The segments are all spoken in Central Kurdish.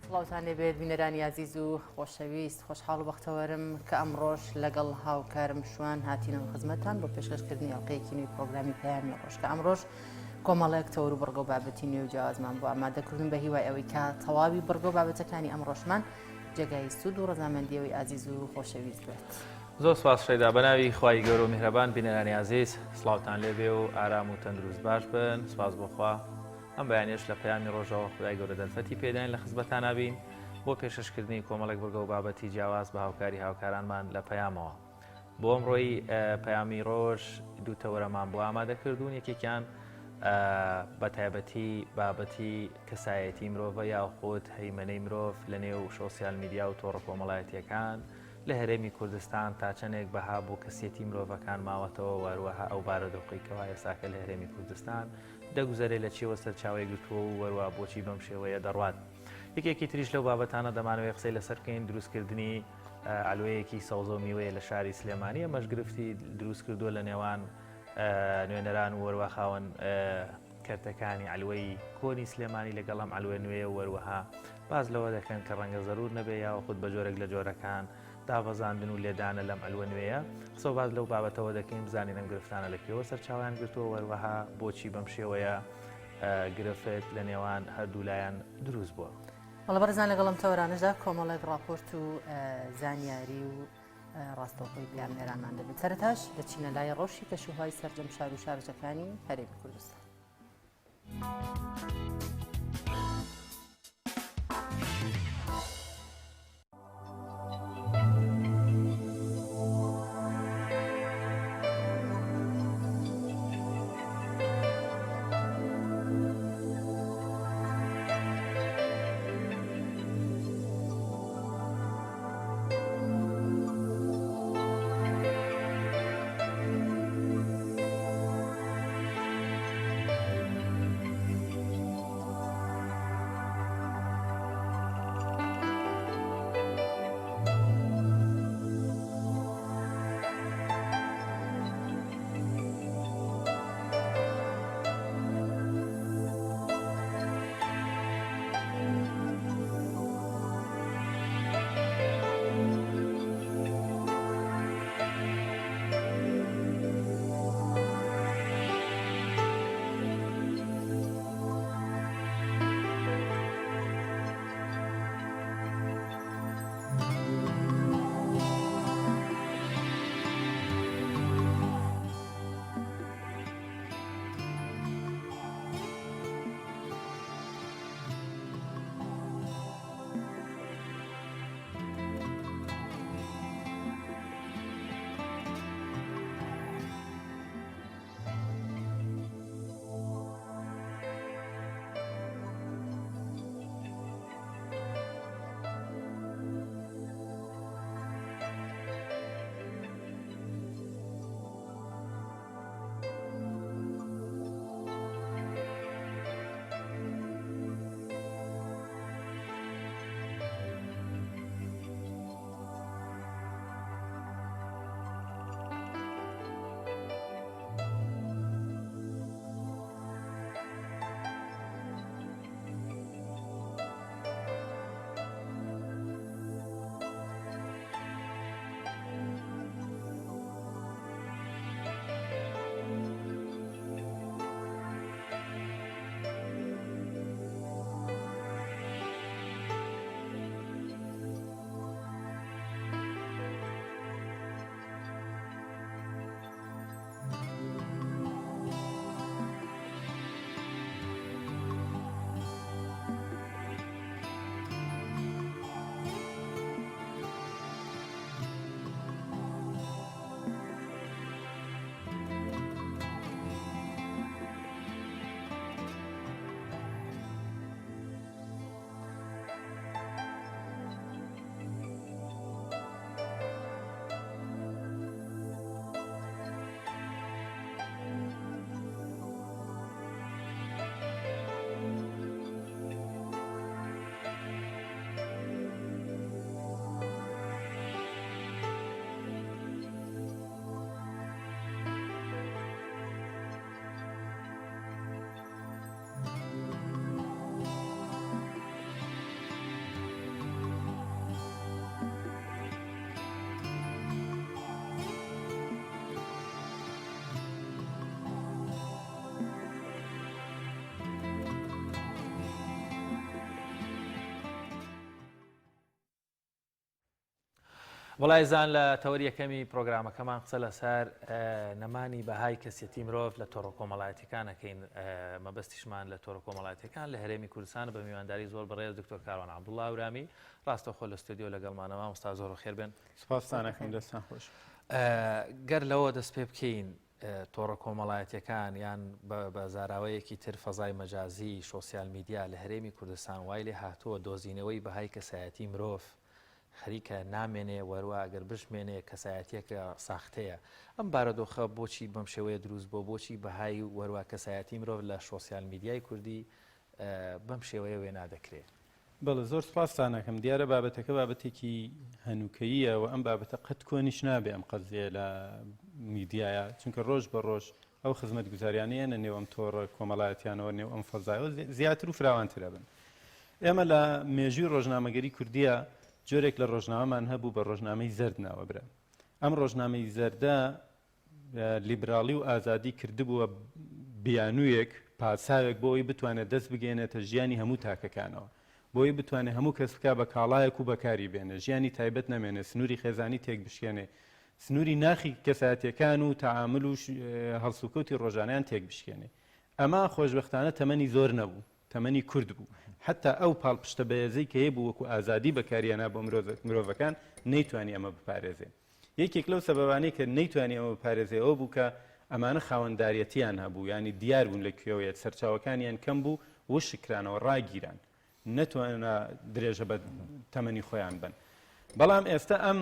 سڵاوتان لێبێت بینەرانی ئازیز و خۆشەویست خۆشحاڵ و بەختەوەرم کە ئەمڕۆش لەگەڵ هاوکارم شوان هاتینەوە خزمەتتان بۆ پێشکەشکردنی ئەڵلقەیەکی نوێی پرۆگرامی پەیامی ڕۆژ کە ئەمڕۆش کۆمەڵێک تەور و بڕگە و بابەتی نوێ و جیاوازمان بۆ ئامادەکردن بە هیوای ئەوەی کە تەواوی بڕگە و بابەتەکانی ئەمڕۆشمان جێگای سوود و ڕەزامەندیەوەی ئازیز و خۆشەویست بێت. زۆر سپاس شەیدا بەناوی خوای گەورە و میهرەبان بینەرانی ئازیز سڵاوتان لێبێ و ئارام و تەندروست باش بن سپاس بۆ خوا ئەم بەیانیەش لە پەیامی ڕۆژەوە خودای گەورە دەرفەتی پێداین لە خزمەتانا بین بۆ پێشکەشکردنی کۆمەڵێک بڕگە و بابەتی جیاواز بە هاوکاری هاوکارانمان لە پەیامەوە. بۆ ئەمڕۆی پەیامی ڕۆژ دوو تەوەرەمان بۆ ئامادە کردوون یەکێکیان بە تایبەتی بابەتی کەسایەتی مرۆڤە یاخود هەیمەنەی مرۆڤ لە نێو شۆسیال میدیا و تۆڕە کۆمەڵایەتیەکان لە هەرێمی کوردستان تا چەندێک بەها بۆ کەسیەتی مرۆڤەکان ماوەتەوە واروەها ئەو بارودۆخەی کەوا ئێستاکە لە هەرێمی کوردستان دەگوزەرێ لە چیەوە سەرچاوەی گرتووە و وەروا بۆچی بەم شێوەیە دەڕوات. یەکێکی تریش لەو بابەتانە دەمانەوێت قسەی لەسەر بکەین دروستکردنی عەلوەیەکی سەوزە و میوەیە لە شاری سلێمانی ئەمەش گرفتی دروست کردووە لە نێوان نوێنەران و وەروا خاوەن کەرتەکانی عەلوەی کۆنی سلێمانی لەگەڵ ئەم عەلوە نوێیە و وەروەها باس لەوە دەکەن کە ڕەنگە زەرور نەبێ یاخود بە جۆرێک لە جۆرەکان دابەزاندن و لێدانە لەم عەلوە نوێیە. قسە و باس لەو بابەتەوە دەکەین بزانین ئەم گرفتانە لە کوێوە سەرچاوەیان گرتووە و هەروەها بۆچی بەم شێوەیە گرفت لە نێوان هەردوو لایەن دروست بووە. بەڵێ بەڕێزان لەگەڵ ئەم تەوەرانەشدا کۆمەڵێک ڕاپۆرت و زانیاری و ڕاستەوخۆی پەیامنێرانمان دەبێت. سەرەتاش دەچینە لای ڕەوشی کەشوهەوای سەرجەم شار و شارۆچکەکانی هەرێمی کوردستان. وەڵای زان لە تەوەری یەکەمی پرۆگرامەکەمان قسە لەسەر نەمانی بەهای کەسێتی مرۆڤ لە تۆڕە کۆمەڵایەتەکان ئەکەین مەبەستیشمان لە تۆڕە کۆمەڵایەتەکان لە هەرێمی کوردستان بە میوانداری زۆر بەڕێز دکتۆر کاروان عەبدوڵڵا هەورامی ڕاستەوخۆ لە ستۆدیۆ لەگەڵمانە مامۆستا زۆر خێر بێن. سپاستان ئەکەم دەستان خۆش. گەر لەوە دەست پێ بکەین تۆڕە کۆمەڵایەتیەکان یان بە زاراوەیەکی تر فەزای مەجازی، social media، لە هەرێمی کوردستان وای لێ هاتووە دۆزینەوەی بەهای کەسایەتی مرۆڤ خەریکە نامێنێ وەروا ئەگەر بشمێنێ کەسایەتیەکە ساختەیە. ئەم بارەدۆخە بۆچی بەم شێوەیە دروست بووە؟ بۆچی بەهای وەروا کەسایەتی مرۆڤ لە social media ی کوردی بەم شێوەیە وێنا دەکرێ؟ بەڵێ زۆر سوپاستان ئەکەم. دیارە بابەتەکە بابەتێکی هەنووکەییە و ئەم بابەتە قەت کۆنیش نابێ ئەم قەزیە لە میدیایە چونکە ڕۆژ بە ڕۆژ ئەو خزمەتگوزاریانە یەنە نێو ئەم تۆڕە کۆمەڵایەتیانەوە نێو ئەم فەزایەوە زیاتر و فراوانتر ئەبن. ئێمە لە مێژووی ڕۆژنامەگەری کوردیە جۆرێک لە ڕۆژنامەمان هەبوو بە ڕۆژنامەی زەرد ناوەبرا. ئەم ڕۆژنامەی زەردە لیبراڵی و ئازادی کردبووە بیانوویەک، پاساوێک بۆ ئەوەی بتوانێت دەست بگەیەنێتە ژیانی هەموو تاکەکانەوە. بۆ ئەوەی بتوانێت هەموو کەس بکا بە کاڵایەک و بەکاری بێنێ، ژیانی تایبەت نەمێنێ، سنووری خێزانی تێکبشکێنێ، سنووری ناخی کەسایەتییەکان و تەعامول و هەڵسوکەوتی ڕۆژانەیان تێکبشکێنێ. ئەمە خۆشبەختانە تەمەنی زۆر نەبوو. تەمەنی کورت بوو. حەتا ئەو پاڵپشتە بەهێزەی کە هەیبوو وەکوو ئازادی بەکاریهێنا بۆ مرۆڤەکان، نەیتوانی ئەمە بپارێزێ. یەکێک لەو سەبەبانەی کە نەیتوانی ئەمە بپارێزێ ئەوە بوو کە ئەمانە خاوەنداریەتیان هەبوو، یانی دیار بوون لە کوێوەیە، سەرچاوەکانیان کەم بوو، وشک کرانەوە، ڕاگیران، نەتوانرا درێژە بە تەمەنی خۆیان بەن. بەڵام ئێستا ئەم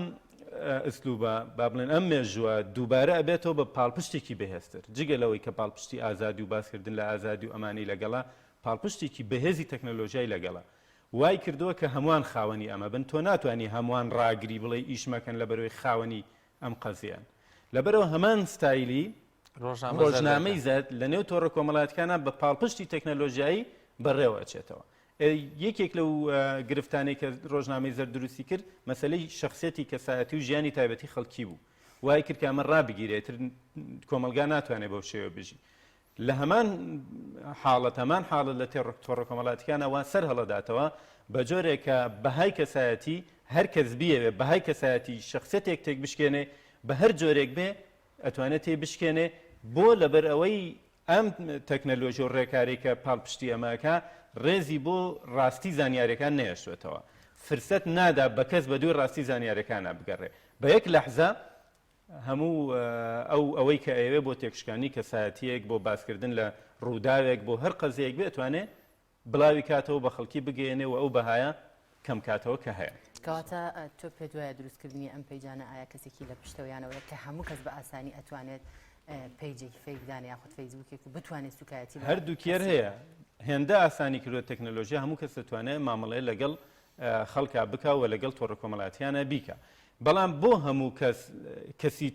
ئسلوبە، با بڵێن ئەم مێژووە دووبارە ئەبێتەوە بە پاڵپشتێکی بەهێزتر، جگە لەوەی کە پاڵپشتی ئازادی و باسکردن لە ئازادی و ئەمانەی لەگەڵە، پاڵپشتێکی بەهێزی تەکنەلۆژیای لەگەڵە. وای کردووە کە هەمووان خاوەنی ئەمە بن، تۆ ناتوانی هەمووان ڕاگری بڵێی ئیش مەکەن لەبەرئەوەی خاوەنی ئەم قەزیەن. لەبەرئەوە هەمان ستایلی ڕۆژنامەی زەرد لەنێو تۆڕە کۆمەڵایەتیەکانا بە پاڵپشتی تەکنەلۆژیایی بەڕێوە ئەچێتەوە. یەکێک لەو گرفتانەی کە ڕۆژنامەی زەرد دروستی کرد مەسەلەی شەخسیەتی کەسایەتی و ژیانی تایبەتی خەڵکی بوو. وای کرد کە ئەمە ڕابگیرێت، ئیتر کۆمەڵگا ناتوانێت بەو شێوە بژی. لە هەمان حاڵەت هەمان حاڵەت لە تۆڕە کۆمەڵاتیکانە وا سەر هەڵەداتەوە بە جۆرێک کە بەهای کەسایەتی هەر کەس بیەوێ بەهای کەسایەتی شخصێتێک تێک بشکێنێ بە هەر جۆرێک بێ ئەتوانێت تێ بشکێنێ بۆ لەبەر ئەوەی ئەم تەکنەلۆژی و ڕێکارێک کە پاڵپشتی ئەمەکە ڕێزی بۆ ڕاستی زانیارەکان نەهێشتوێتەوە فرسەت نادا بە کەس بە دووی ڕاستی زانیارەکانە بگەڕێ بە یەک لەحزە هەموو ئەو ئەوەی کە ئەیەوێ بۆ تێکشکاندنی کەسایەتییەک، بۆ باسکردن لە ڕووداوێک، بۆ هەر قەزیەیەک بێ ئەتوانێ بڵاوی کاتەوە بە خەڵکی بگەیەنێ و ئەو بەهایە کەم کاتەوە کە هەیە. کەواتە تۆ پێت وایە دروستکردنی ئەم page انە ئایا کەسێکی لە پشتەوە یانەوەیە کە هەموو کەس بە ئاسانی ئەتوانێت page ێکی fake دانێ یاخود فەیسبووکێک و بتوانێت سوکایەتی بە هەردووکیەر هەیە هێندە ئاسانی کردوە تەکنەلۆژیا هەموو کەس دەتوانێت مامەڵەیە لەگەڵ خەڵکا بکا و لەگەڵ تۆڕە کۆمەڵاتیانە بیکا بەڵام بۆ هەموو کەس کەسی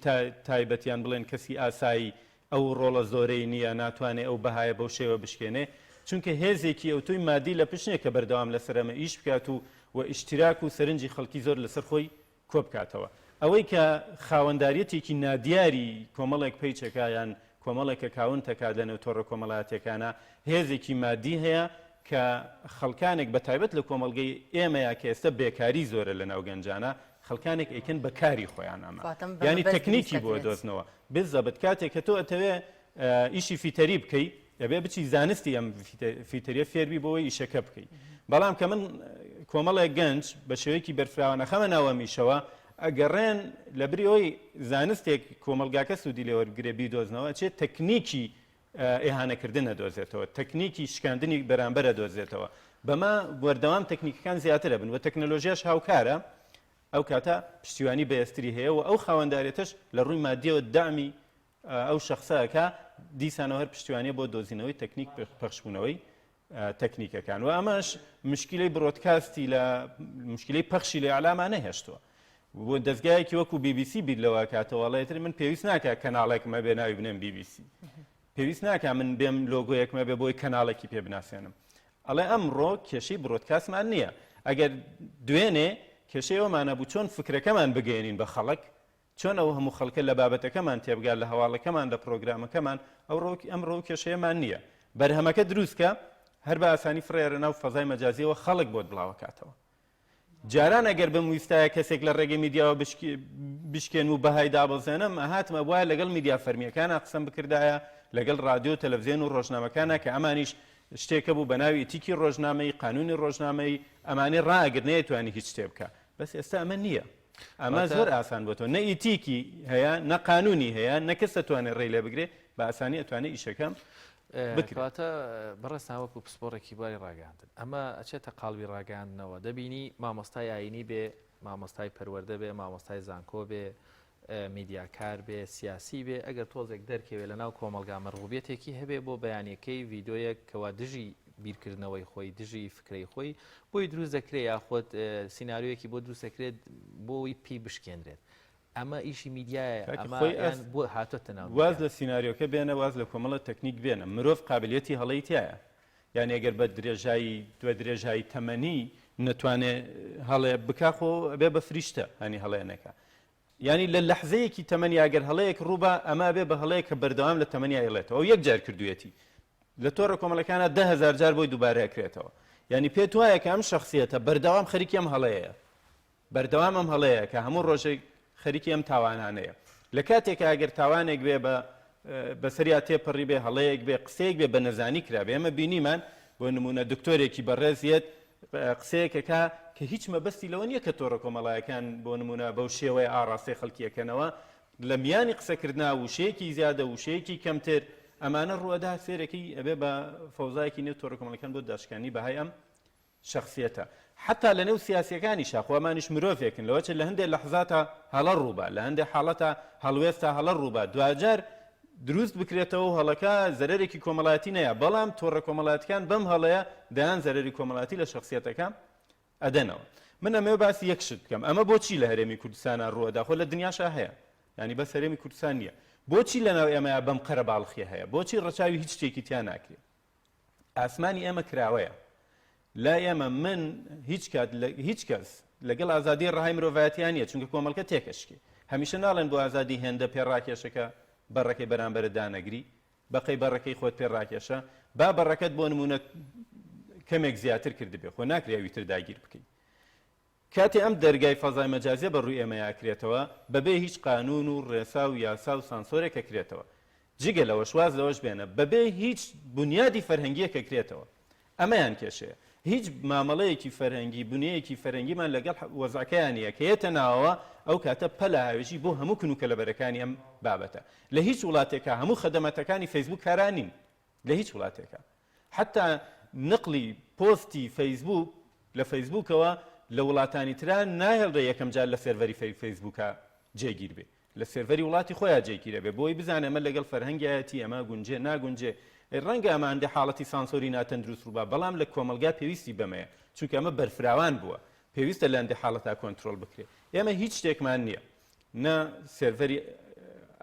تایبەت یان بڵێن کەسی ئاسایی ئەو ڕۆڵە زۆرەی نییە ناتوانێ ئەو بەهایە بەو شێوە بشکێنێ چونکە هێزێکی ئەوتۆی مادی لە پشت نییە کە بەردەوام لەسەر ئەمە ئیش بکات و و ئیشتراک و سەرنجی خەڵکی زۆر لەسەر خۆی کۆبکاتەوە. ئەوەی کە خاوەنداریەتێکی نادیاری کۆمەڵێک page ەکە یان کۆمەڵێک account ەکە لەنێو تۆڕە کۆمەڵایەتیەکانا هێزێکی مادی هەیە کە خەڵکانێک بە تایبەت لە کۆمەڵگەی ئێمەیا کە ئێستا بێکاری زۆرە لەناو گەنجانا خەڵکانێک ئەیکەن بە کاری خۆیان ئەمە یانی تەکنیکی بۆ دۆزنەوە بالضبط کاتێک کە تۆ ئەتەوێ ئیشی فیتەری بکەی ئەبێ بچی زانستی ئەم فیتەریە فێربی بۆ ئەوەی ئیشەکە بکەی بەڵام کە من کۆمەڵێک گەنج بە شێوەیەکی بەرفراوان ئەخەمە ناو ئەم ئیشەوە ئەگەڕێن لە بری ئەوەی زانستێک کۆمەڵگاکە سوودی لێ وەربگرێ بیدۆزنەوە ئەچێت تەکنیکی ئیهانەکردن ئەدۆزێتەوە تەکنیکی شکاندنی بەرامبەر ئەدۆزێتەوە بەمە بەردەوام تەکنیکەکان زیاتر ئەبن و تەکنەلۆژیاش هاوکارە ئەو کاتە پشتیوانی بەهێزتری هەیە و ئەو خاوەندارێتەش لە ڕووی مادیەوە دەعمی ئەو شەخسە ئەکا، دیسانەوە هەر پشتیوانیە بۆ دۆزینەوەی تەکنیک پەخشبوونەوەی تەکنیکەکان و ئەمەش مشکلەی broadcast ی لە مشکلەی پەخشی لە ئیعلاما نەهێشتووە بۆ دەستگایەکی وەکو BBC بیر لەوە کاتەوە ئەڵێ تر من پێویست ناکە کەناڵێکم هەبێ ناوی بنێم BBC پێویست ناکە من بێم لۆگۆیەکم هەبێ بۆی کەناڵێکی پێ بناسێنم ئەڵێ ئەمڕۆ کێشەی broadcast مان نییە ئەگەر دوێنێ کێشەی ئەومانە بوو چۆن فکرەکەمان بگەێنین بە خەڵک چۆن ئەو هەموو خەڵکە لە بابەتەکەمان تێبگات، لە هەواڵەکەمان، لە پڕۆگرامەکەمان، ئەوڕۆ ئەمڕۆ ئەو کێشەیەمان نییە. بەرهەمەکە دروست کە، هەر بە ئاسانی فڕێیەرە ناو فەزای مەجازییەوە خەڵک بۆت بڵاوەکاتەوە. جاران ئەگەر بمویستایە کەسێک لە ڕێگەی میدیاوە بشکێنم و بەهای دابەزێنم، ئەهاتم ئەبوایە لەگەڵ میدیا فەرمییەکانا قسەم بکردایە، لەگەڵ ڕادیۆ و تەلەفزیۆن و ڕۆژنامەکانا کە ئەمانیش شتێک هەبوو بە ناوی ئیتیکی ڕۆژنامەیی، قانوونی ڕۆژنامەیی، ئەمانەی ڕائەگرت نەیەتوانی هیچ شتێ بکا. بەس ئێستا ئەمە نییە. ئەمە زۆر ئاسان بۆتەوە. نە ئیتیکی هەیە، نە قانوونی هەیە، نە کەس ئەتوانێ ڕێی لێ بگرێ، بە ئاسانی ئەتوانێ ئیشەکە بکرێ. کەواتە بەڕێزتان وەکوو پسپۆڕێکی بواری ڕاگەیاندن ئەمە ئەچێتە قاڵبی ڕاگەیاندنەوە دەبینی مامۆستای ئاینی بێ مامۆستای پەروەردە بێ مامۆستای زانکۆ بێ میدیاکار بێ سیاسی بێ ئەگەر تۆزێک دەرکەوێ لە ناو کۆمەڵگا مەرغوبیەتێکی هەبێ بۆ بەیانەکەی ڤیدۆیەک کەوا دژی بیرکردنەوەی خۆی دژی فکرەی خۆی بۆی دروست دەکرێت یاخود سیناریۆیەکی بۆ دروست دەکرێت بۆی پێی بشکێنرێت ئەمە ئیشی میدیایە کاکە ئەمە خۆی یان ئەس بۆ هاتۆتە ناو واز میدیا. لە سیناریۆکە بێنە واز لە کۆمەڵە تەکنیک بێنە مرۆڤ قابلیەتی هەڵەی تیایە یانی ئەگەر بە درێژایی بە درێژایی تەمەنی نەتوانێ هەڵێ بکا خۆ ئەبێ بە فریشتە هەنی هەڵەیە نەکا یانی لە لەحزەیەکی تەمەنی ئەگەر هەڵەیەک ڕووبا ئەمە ئەبێ بە هەڵەیەک کە بەردەوام لە تەمەنیا ئەیڵێتەوە ئەو یەک جار کردوویەتی لە تۆڕە کۆمەڵەکانە 10,000 جار بۆی دووبارە ئەکرێتەوە یانی پێت وایە کە ئەم شخصیەتە بەردەوام خەریکی ئەم هەڵەیە بەردەوام ئەم هەڵەیە کە هەموو ڕۆژێک خەریکی ئەم تاوانانەیە. لە کاتێکا ئەگەر تاوانێک بێ بە بەسەریا تێپەڕی بێ، هەڵەیەک بێ، قسەیەک بێ بە نەزانی کرابێ. ئێمە بینیمان بۆ نموونە دکتۆرێکی بەڕێز یەت قسەیەک ئەکا کە هیچ مەبەستی لەوە نییە کە تۆڕە کۆمەڵایەکان بۆ نموونە بەو شێوەیە ئاڕاستەی خەڵکی ئەکەنەوە لە میانی قسەکردنا وشەیەکی زیادە وشەیەکی کەمتر ئەمانە ڕووئەدا سێرەکەی ئەبێ بە فەوزایەکی نێو تۆڕە کۆمەڵەکان بۆ داشکانی بەهای ئەم شەخسیەتە حەتا لە نێو سیاسیەکانیشا خۆ ئەمانیش مرۆڤێکن لەوەچێ لە هەندێ لەحزاتا هەڵە ڕووبا لە هەندێ حاڵەتا هەڵوێستا هەڵە ڕووبا دواجار دروست بکرێتەوە و هەڵەکە زەرەرێکی کۆمەڵایەتی نەیا بەڵام تۆڕە کۆمەڵایەتیکان بەم هەڵەیە دەیان زەرەری کۆمەڵایەتی لە شەخسیەتەکە ئەدەنەوە من ئەمەوێ باسی یەک شت بکەم ئەمە بۆچی لە هەرێمی کوردستانا ڕووەدا خۆ لە دنیاشا هەیە یانی بەس هەرێمی کوردستان نییە بۆچی لەناو ئێمەیا بەم قەرەباڵخیە هەیە بۆچی ڕەچاوی هیچ شتێکی تیا ناکرێ ئاسمانی ئێمە کراوەیە لای ئێمە من هیچ کات هیچ کەس لەگەڵ ئازادی ڕەهای مرۆڤایەتیان نییە چونکە کۆمەڵکە تێکەشکێ هەمیشە ناڵێن بۆ ئازادی هێندە پێ ڕاکێشەکە بەڕەکەی بەرامبەرت دانەگری بەقەی بەڕەکەی خۆت پێ ڕاکێشە با بەڕەکەت بۆ نمونە کەمێک زیاتر کردبێ خۆ ناکرێ ئەوی تر داگیر بکەیت کاتێ ئەم دەرگای فەزای مەجازیە بە ڕووی ئێمەیا ئەکرێتەوە، بەبێ هیچ قانوون و ڕێسا و یاسا و سانسۆرێک ئەکرێتەوە. جگە لەوەش، واز لەوەش بێنە، بەبێ هیچ بونیادی فەرهەنگییەک ئەکرێتەوە. ئەمەیان کێشەیە. هیچ مامەڵەیەکی فەرهەنگی، بنیەیەکی فەرهەنگیمان لەگەڵ وەزعەکەیا نییە. کە یەتە ناوەوە، ئەو کاتە پەلە هاوێژی بۆ هەموو کون و کەلەبەرەکانی ئەم بابەتە. لە هیچ وڵاتێکا هەموو خەدەماتەکانی فەیسبووک کارا نین. لە هیچ وڵاتێکا حەتا نقلی پۆستی فەیسبووک لە فەیسبووکەوە لە وڵاتانی ترا ناهێڵرێ یەکەم جار لە سێرڤەری فەیسبووکا جێگیر بێ لە سێرڤەری وڵاتی خۆیا جێگیرە بێ بۆی بزانێ ئەمە لەگەڵ فەرهەنگایەتی ئەمە گونجێ ناگونجێ ڕەنگە ئەمە هەندێ حاڵەتی سانسۆری ناتەندروست ڕووبا بەڵام لە کۆمەڵگا پێویستی بەمەیە چونکە ئەمە بەرفراوان بووە پێویستە لە هەندێ حاڵەتا کۆنترۆڵ بکرێ ئێمە هیچ شتێکمان نییە نە سێرڤەری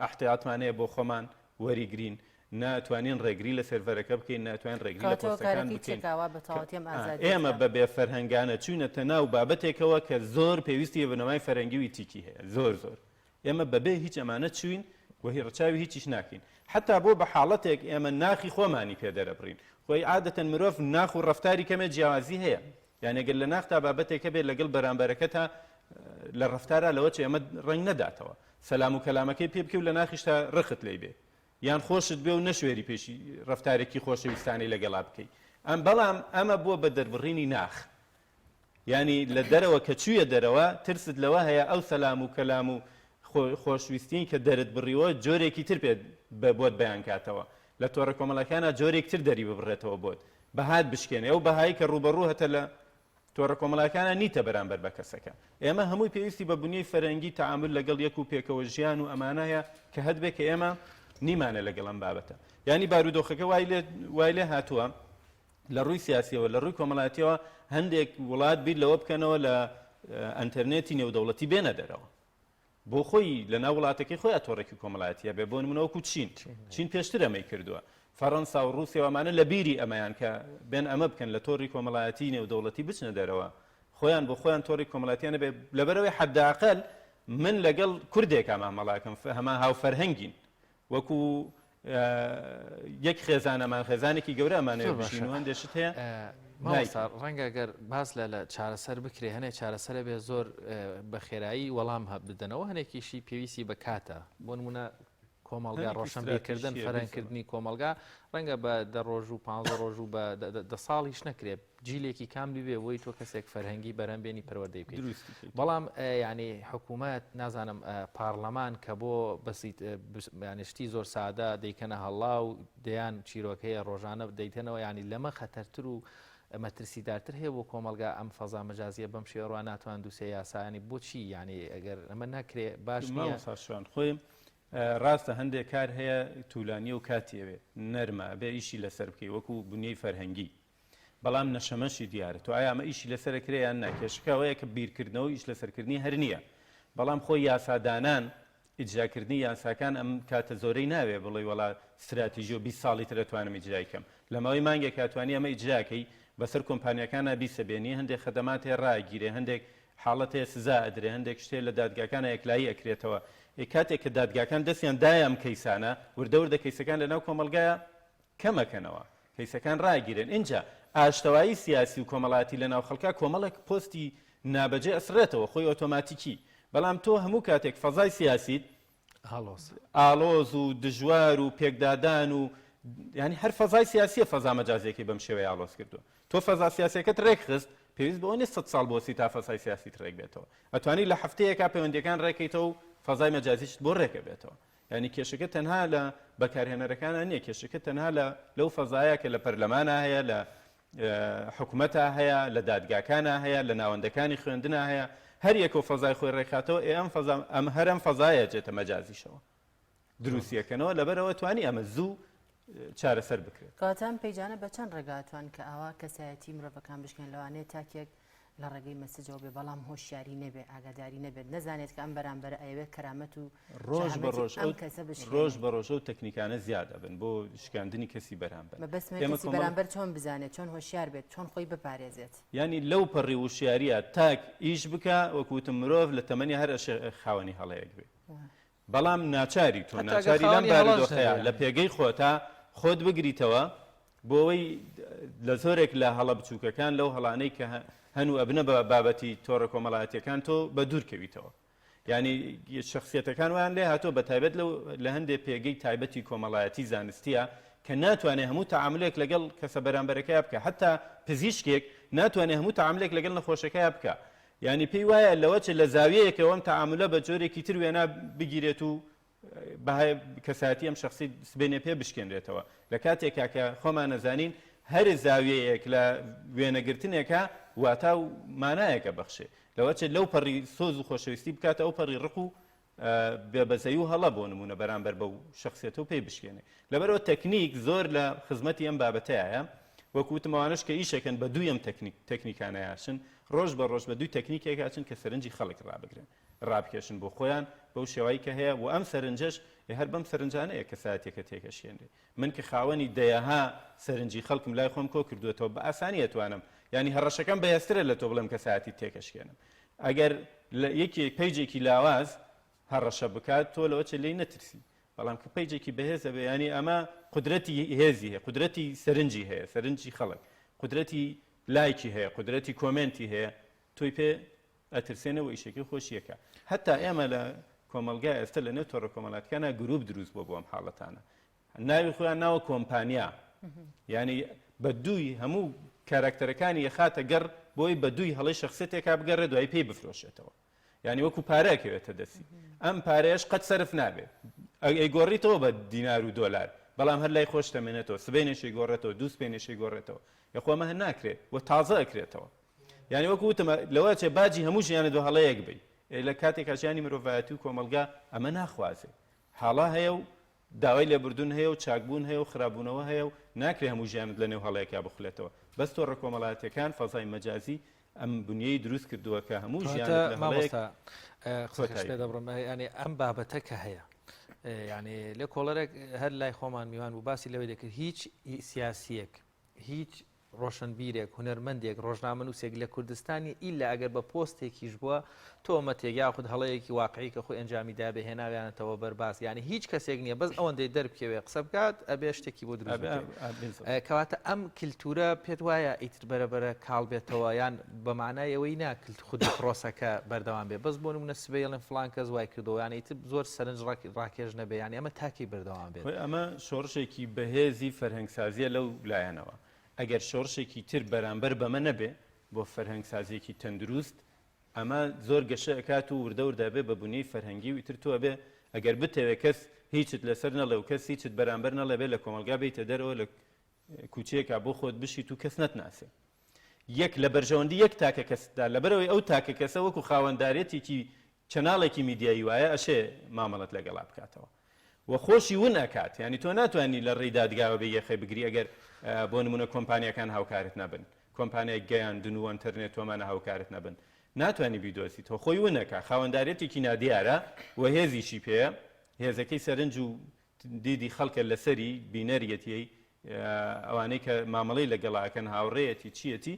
ئەحتیاتمان هەیە بۆ خۆمان وەریگرین نە ئەتوانین ڕێگری لە سێرڤەرەکە بکەین نە ئەتوانین ڕێگری لە کەواتە پۆستەکان هۆکارەکەی چیە بکەین کە وا بە تەواوەتی ئەم ئازادیە ئێمە تیا بە بێ فەرهەنگانە چوینەتە ناو بابەتێکەوە کە زۆر پێویستی بە بنەمای فەرهەنگی و ئیتیکی هەیە زۆر زۆر ئێمە بەبێ هیچ ئەمانە چوین و هی ڕچاوی هیچیش ناکەین حتا بۆ بە حاڵەتێک ئێمە ناخی خۆمانی پێ دەرەبڕین خۆی عادەتەن مرۆڤ ناخ و ڕەفتاری کەمێ جیاوازی هەیە یان ئەگەر لە ناختا بابەتێک هەبێت لەگەڵ بەرامبەرەکەتا لە ڕەفتارا لەوە چێ ئەمە ڕەنگ نەداتەوە سەلام و کەلامەکەی پێ بکەی و لە ناخیشتا ڕقت لێی بێ یان خۆشت بێ و نەشوێری پێشی ڕەفتارێکی خۆشەویستانەی لەگەڵا بکەی ئەم بەڵام ئەمە بووە بە دەربڕینی ناخ یانی لە دەرەوە کە چوویە دەرەوە ترست لەوە هەیە ئەو سەلام و کەلام و خۆشویستیی کە دەرت بڕیوە جۆرێکی تر پێت بۆت بەیان کاتەوە لە تۆڕە کۆمەڵەکانە جۆرێک تر دەری ببڕێتەوە بۆت بەهات بشکێنێ ئەو بەهایی کە ڕووبەڕوو هەتە لە تۆڕە کۆمەڵایەکانە نیتە بەرامبەر بە کەسەکە. ئێمە هەمووی پێویستی بە بنیەی فەرەنگی تەعامول لەگەڵ یەک و پێکەوە ژیان و ئەمانە هەیە کە هەتبێ کە ئێمە نیمانە لەگەڵ ئەم بابەتە. یانی بارودۆخەکە وای لێ وای لێ هاتووە لە ڕووی سیاسیەوە لە ڕووی کۆمەڵایەتیەوە هەندێک وڵات بیر لەوە بکەنەوە لە ئەنتەرنێتی نێودەوڵەتی بێنە دەرەوە. بۆ خۆی لە ناو وڵاتەکەی خۆیا تۆڕێکی کۆمەڵایەتی هەبێ بۆ نمونە وەکو چین چین پێشتر ئەمەی کردووە فەڕەنسا و ڕووسیا و ئەمانە لە بیری ئەمەیان کە بێن ئەمە بکەن لە تۆڕی کۆمەڵایەتی نێودەوڵەتی بچنە دەرەوە خۆیان بۆ خۆیان تۆڕی کۆمەڵایەتیان هەبێ لەبەرئەوەی حەداقەل من لەگەڵ کوردێکا مامەڵاکەم هەمان هاوفەرهەنگین وەکو یەک خێزانەمان خێزانێکی گەورە ئەمانەوێ زۆر باشە بژین و هەندێ شت هەیە. مامۆستا ڕەنگە گەر باس لە لە چارەسەر بکرێ هەنێ چارەسەرە بێ زۆر بە خێرایی وەڵام هە بدەنەوە هەنێکیشی پێویستی بە کاتە بۆ نمونە کۆمەڵگا ڕۆشنبیرکردن فەرەنگکردنی کۆمەڵگا ڕەنگە بە دە ڕۆژ و پ ڕۆژ و بە دە ساڵیش نەکرێت جیلێکی کاملی بێ بۆی تۆ کەسێک فەرهەنگی بەرهەم بێنی پەروەردەی بکەیت بەڵام ینی حکوومەت نازانم پارلەمان کە بۆ بەسیت ینی شتی زۆر سادە دەیکەنە هەڵا و دەیان چیرۆک هەیە ڕۆژانە دەیتەنەوە ینی لەمە خەتەرتر و مەترسیدارتر هەیە بۆ کۆمەڵگا ئەم فەزا مەجازیە بەم شێوە ناتوان دوسێ یاسایانی بۆچی یعنی ئەگەر ئەمە ناکرێ باش نییە شوان خۆی ڕاستە هەندێک کار هەیە تولانیە و کاتی ئەوێ نەرمە بێ ئیشی لەسەر بکەی وەکو بنیەی فەرهەنگی بەڵام نەشەمەشی دیارە تۆ ئایا ئەمە ئیشی لەسەر ئەکرێ یان نا کێشەکە ئەوەیە کە بیرکردنەوە و ئیش لەسەرکردنی هەر نییە بەڵام خۆی یاسادانان ئیجراکردنی یاساکان ئەم کاتە زۆرەی ناوێ بڵێی وەڵا ستراتیژی و 20 ساڵی تر ئەتوانم ئیجرای کەم لە ماوەی مانگێک ئەتوانی ئەمە ئیجراکەی بەسەر کۆمپانیاکانا بیسەبێنی هەندێک خەدەمات هەیە ڕائەگیرێ هەندێک حاڵەت هەیە سزا ئەدرێ هەندێک شت هەیە لە دادگاکانا یەکلایی ئەکرێتەوە ئێ کاتێک کە دادگاکان دەستیان دایە ئەم کەیسانە وردە وردە کەیسەکان لەناو کۆمەڵگایا کەمەکەنەوە کەیسەکان ڕاگیرێن ئینجا ئاشتەوایی سیاسی و کۆمەڵایەتی لەناو خەڵکا کۆمەڵێک پۆستی نابەجێ ئەسڕێتەوە خۆی ئۆتۆماتیکی بەڵام تۆ هەموو کاتێک فەزای سیاسیت ئاڵۆز و دژوار و پێکدادان و یانی هەر فەزای سیاسیە فەزا مەجازیەکەی بەم شێوەیە ئاڵۆز کردووە تۆ فەزا سیاسیەکەت ڕێکخست پێویست بەوە نیە سەد ساڵ بۆسی تا فەزای سیاسیت ڕێک بێتەوە ئەتوانی لە هەفتەیەکا پەیوەندیەکان ڕێکەیتەوە و فەزای مەجازیشت بۆ ڕێکەبێتەوە یانی کێشەکە تەنها لە بەکارهێنەرەکانا نییە، کێشەکە تەنها لە لەو فەزایە کە لە پەرلەمانا هەیە، لە حکومەتا هەیە، لە دادگاکانا هەیە، لە ناوەندەکانی خوێندنا هەیە، هەر یەکەو فەزای خۆی ڕێکخاتەوە، ئێ ئەم فەزا ئەم هەر ئەم فەزایە جێتە مەجازیشەوە دروستیەکەنەوە، لەبەرئەوە توانی ئەمە زوو چارەسەر بکرێت. کەواتە ئەم پەیجانە بە چەند ڕێگا توان کە ئاوا کەسایەتی مرۆڤەکان بشکێن لەوانەیە تاکێک لە ڕێگەی message ەوە بێ بەڵام هۆشیاری نەبێ ئاگاداری نەبێت نەزانێت کە ئەم بەرامبەرە ئەیەوێت کەرامەت و ڕۆژ بە ڕۆژ ئەم کەسە بشکێنێ. ڕۆژ بە ڕۆژ ئەو تەکنیکانە زیاد ئەبن بۆ شکاندنی کەسی بەرامبەر. مەبەستمە ئێمە کەسی بەرامبەر چۆن بزانێت چۆن هۆشیار بێت چۆن خۆی بپارێزێت؟ یانی لەو پەڕی وشیاریە تاک ئیش بکا وەکو وتم مرۆڤ لە تەمەنی هەر ئەشێ خاوەنی هەڵەیەک بێ بەڵام ناچاری تۆ ناچاری لەم بارودۆخەیا لە پێگەی خۆتا خۆت بگریتەوە بۆ ئەوەی لە زۆرێک لە هەڵە بچووکەکان لەو هەڵانەی کە هەن و ئەبنە بە بابەتی تۆڕە کۆمەڵایەتیەکان تۆ بە دوور کەویتەوە یعنی شخصیەتەکان وایان لێ هاتۆ بە تایبەت لەو لە هەندێک پێگەی تایبەتی کۆمەڵایەتی زانستیە کە ناتوانێت هەموو تەعاملێک لەگەڵ کەسە بەرامبەرەکەیا بکە حتا پزیشکێک ناتوانێت هەموو تەعاملێک لەگەڵ نەخۆشەکەیا بکە یانی پێی وایە لەوەچێ لە زاویەیەکەوە ئەم تەعامولە بە جۆرێکی تر وێنا بگیرێت و بەهای کەسایەتی ئەم شخصی سبێنێ پێ بشکێنرێتەوە لە کاتێکا کە خۆمان نەزانین هەر زاویەیەک لە وێنەگرتنێکە واتا و مانایەکە بەخشێ لەوەچێت لەو پەڕی سۆز و خۆشەویستی بکاتە ئەو پەڕی ڕق و بێ بەزەیی و هەڵە بۆ نموونە بەرامبەر بەو شەخسیەتە و پێی بشکێنێ. لەبەرئەوە تەکنیک زۆر لە خزمەتی ئەم بابەتەیایە. وەکو وتم ئەوانەش کە ئیشەکەن بە دووی ئەم تەکنیک تەکنیکانەیا ئەچن، ڕۆژ بە ڕۆژ بە دووی تەکنیکێک ئەچن کە سەرنجی خەڵک ڕابگرن، ڕابکێشن بۆ خۆیان بەو شێوای کە هەیە و ئەم سەرنجەش ئێ هەر بەم سەرنجانەیە کەسایەتیەکە تێکەشکێنرێ. من کە خاوەنی دەیەها سەرنجی خەڵکم لای خۆم کۆ کردووەتەوە بە ئاسانی ئەتوانم یانی هەڕەشەکەم بەهێزترە لە تۆ بڵێم کەسایەتیت تێکەشکێنم. ئەگەر لە یەکێک page ێکی لاواز هەڕەشە بکات تۆ لەوە چێ لێی نەترسی بەڵام کە page ێکی بەهێز ئەبێ ینی ئەمە قودرەتی هێزی هەیە قودرەتی سەرنجی هەیە سەرنجی خەڵک قودرەتی لایکی هەیە قودرەتی comment ی هەیە تۆی پێ ئەترسێنەوە ئیشەکەی خۆشیەکە هەتا ئێمە لە کۆمەلگا ئێستا لە نێو تۆڕە کۆمەڵاتەکانە گروپ دروست بۆ بۆ ئەم حاڵەتانە ناوی خۆیان ناوە کۆمپانیا یعنی بە دووی هەموو کاراکتەرەکانی یەخاتە گەڕ بۆی بە دووی هەڵی شخصێتێکا بگەڕێ دوای پێی بفرۆشێتەوە یعنی وەکو پارە کەوێتە دەستی ئەم پارەیەش قەت سەرف نابێ ئەیگۆڕیتەوە بە دینار و دۆلار بەڵام هەر لای خۆش دەمێنێتەوە سبەینێشی گۆڕێتەوە دوو سبەینێشی گۆڕێتەوە یەخۆ ئەمە هەر ناکرێت و تازە ئەکرێتەوە یعنی وەکو وتم لەوە چێ باجی هەموو ژیانت بە هەڵەیەک بی لە کاتێکا ژیانی مرۆڤایەتی و کۆمەڵگا ئەمە ناخوازێ حاڵا هەیە و داوای لێبوردن هەیە و چاکبوون هەیە و خراپبوونەوە هەیە و ناکرێ هەموو ژیانت لەنێو هەڵەیەکا بخولێتەوە. بەس تۆڕە کۆمەڵایەتیەکان، فەزای مەجازی ئەم بنیەی دروست کردووە کە هەموو کەواتە ژیانت لە هەڵەیەک مامۆستا قسەکەش کۆتایی پێ بێ. دەبڕم یانی ئەم بابەتە کە هەیە یانی لێکۆڵەرێک هەر لای خۆمان میوان بوو باسی لەوەی دەکرد هیچ سیاسیەک هیچ. ڕۆشنبیرێک، هونەرمەندێک، ڕۆژنامەنووسێک لە کوردستان نیە ئیلا ئەگەر بە پۆستێکیش بووە تۆمەتێک یاخود هەڵەیەکی واقعی کە خۆی ئەنجامی دابێ هێناویانەتەوە بەر باس یانی هیچ کەسێک نیە بەس ئەوەندەی دەربکەوێ قسە بکات ئەبێ شتێکی بۆ دروست بکرێ کەواتە ئەم کلتورە پێت وایە ئیتر بەرە بەرە کاڵ بێتەوە یان بە معنای ئەوەی نا کلت خودی پرۆسەکە بەردەوام بێ بەس بۆ نمونە سبەی ئەڵێن فڵان کەس وای کردەوە یان ئیتر زۆر سەرنج ڕاکێش نەبێ یانی ئەمە تاکەی بەردەوام بێت؟ خۆی ئەمە شۆڕشێکی بەهێزی فەرهەنگسازییە لەو لایەنەوە ئەگەر شۆڕشێکی تر بەرامبەر بەمە نەبێ بۆ فەرهەنگسازییەکی تەندروست ئەمە زۆر گەشە ئەکات و وردە وردە ئەبێ بە بونیەی فەرهەنگی و ئیتر تۆ ئەبێ ئەگەر بتەوێ کەس هیچت لەسەر نەڵێ و کەس هیچت بەرامبەر نەڵێ بێ لە کۆمەڵگا بێیتە دەرەوە لە کوچەیەکا بۆ خۆت بشیت و کەس نەتناسێ یەک لە بەرژەوەندی یەک تاکە کەسدا لەبەرئەوەی ئەو تاکە کەسە وەکو خاوەندارێتێکی چەناڵێکی میدیایی وایە ئەشێ مامەڵەت لەگەڵا بکاتەوە و خۆشی ون ئەکات یانی تۆ ناتوانی لە ڕێی دادگاوە بێ یەخەی بگری ئەگەر بۆ نمونە کۆمپانیاکان هاوکارت نەبن کۆمپانیای گەیاندن و ئەنتەرنێت و ئەمانە هاوکارت نەبن ناتوانی بیدۆزیتەوە خۆی ون ئەکا خاوەندارێتێکی نادیارە و هێزیشی پێیە هێزەکەی سەرنج و دیدی خەڵکە لەسەری بینەریەتی ئەوانەی کە مامەڵەی لەگەڵا ئەکەن هاوڕێیەتی چیەتی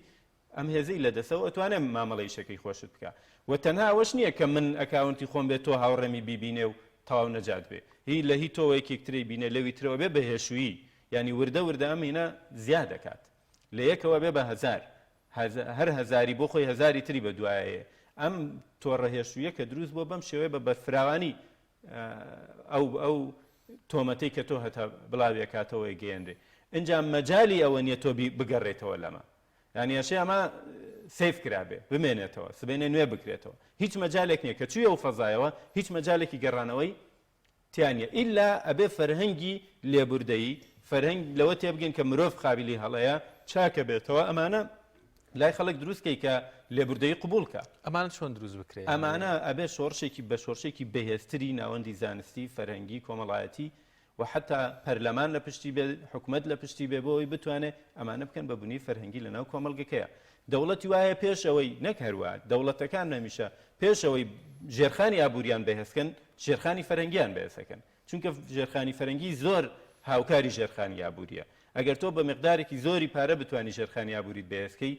ئەم هێزەی لەدەسە و ئەتوانێ مامەڵەی ئیشەکەی خۆشت بکا و تەنها ئەوەش نییە کە من account ی خۆم بێ تۆ هاوڕێمی بیبینێ و تەواو نەجات بێ هی لە هی تۆوە یەکێک ترەی بینێ لەوی ترەوە بێ بە هێشوویی یانی وردە وردە ئەم هینە زیاد ئەکات لە یەکەوە بێ بە هەزار هەر هەزاری بۆ خۆی هەزاری تری بە دوایەیە ئەم تۆڕە هێشوویە کە دروست بووە بەم شێوەیە بە بەرفراوانی ئەو ئەو تۆمەتەی کە تۆ هەتا بڵاوی ئەکاتەوە گەیەنرێ ئینجا مەجالی ئەوە نییە تۆ بگەڕێتەوە لەمە یانی ئەشێ ئەمە save کرابێ بمێنێتەوە سبەینێ نوێ بکرێتەوە هیچ مەجالێک نییە کە چووی ئەو فەزایەوە هیچ مەجالێکی گەڕانەوەی تیا نییە ئیلا ئەبێ فەرهەنگی لێبوردەیی فەرهەنگ لەوە تێبگەین کە مرۆڤ قابلی هەڵەیە چاکە بێتەوە ئەمانە لای خەڵک دروست کەی کە لێبوردەیی قبوڵ کە. ئەمانە چۆن دروست بکرێ؟ ئەمانە ئەبێ شۆڕشێکی بە شۆڕشێکی بەهێزتری ناوەندی زانستی، فەرهەنگی، کۆمەڵایەتی و حەتا پەرلەمان لە پشتی بێ، حکومەت لە پشتی بێ بۆ ئەوەی بتوانێ ئەمانە بکەن بە بونیەی فەرهەنگی لە ناو کۆمەڵگەکەیا. دەوڵەتی وا هەیە پێش ئەوەی، نەک هەر وا، دەوڵەتەکان هەمیشە پێش ئەوەی ژێرخانی ئابووریان بەهێز کەن، ژێرخانی فەرهەنگیان بەهێز ئەکەن. چونکە ژێرخانی فەرەنگی زۆر هاوکاری ژێرخانی ئابووریە ئەگەر تۆ بە مقدارێکی زۆری پارە بتوانی ژێرخانی ئابووریت بەهێزکەی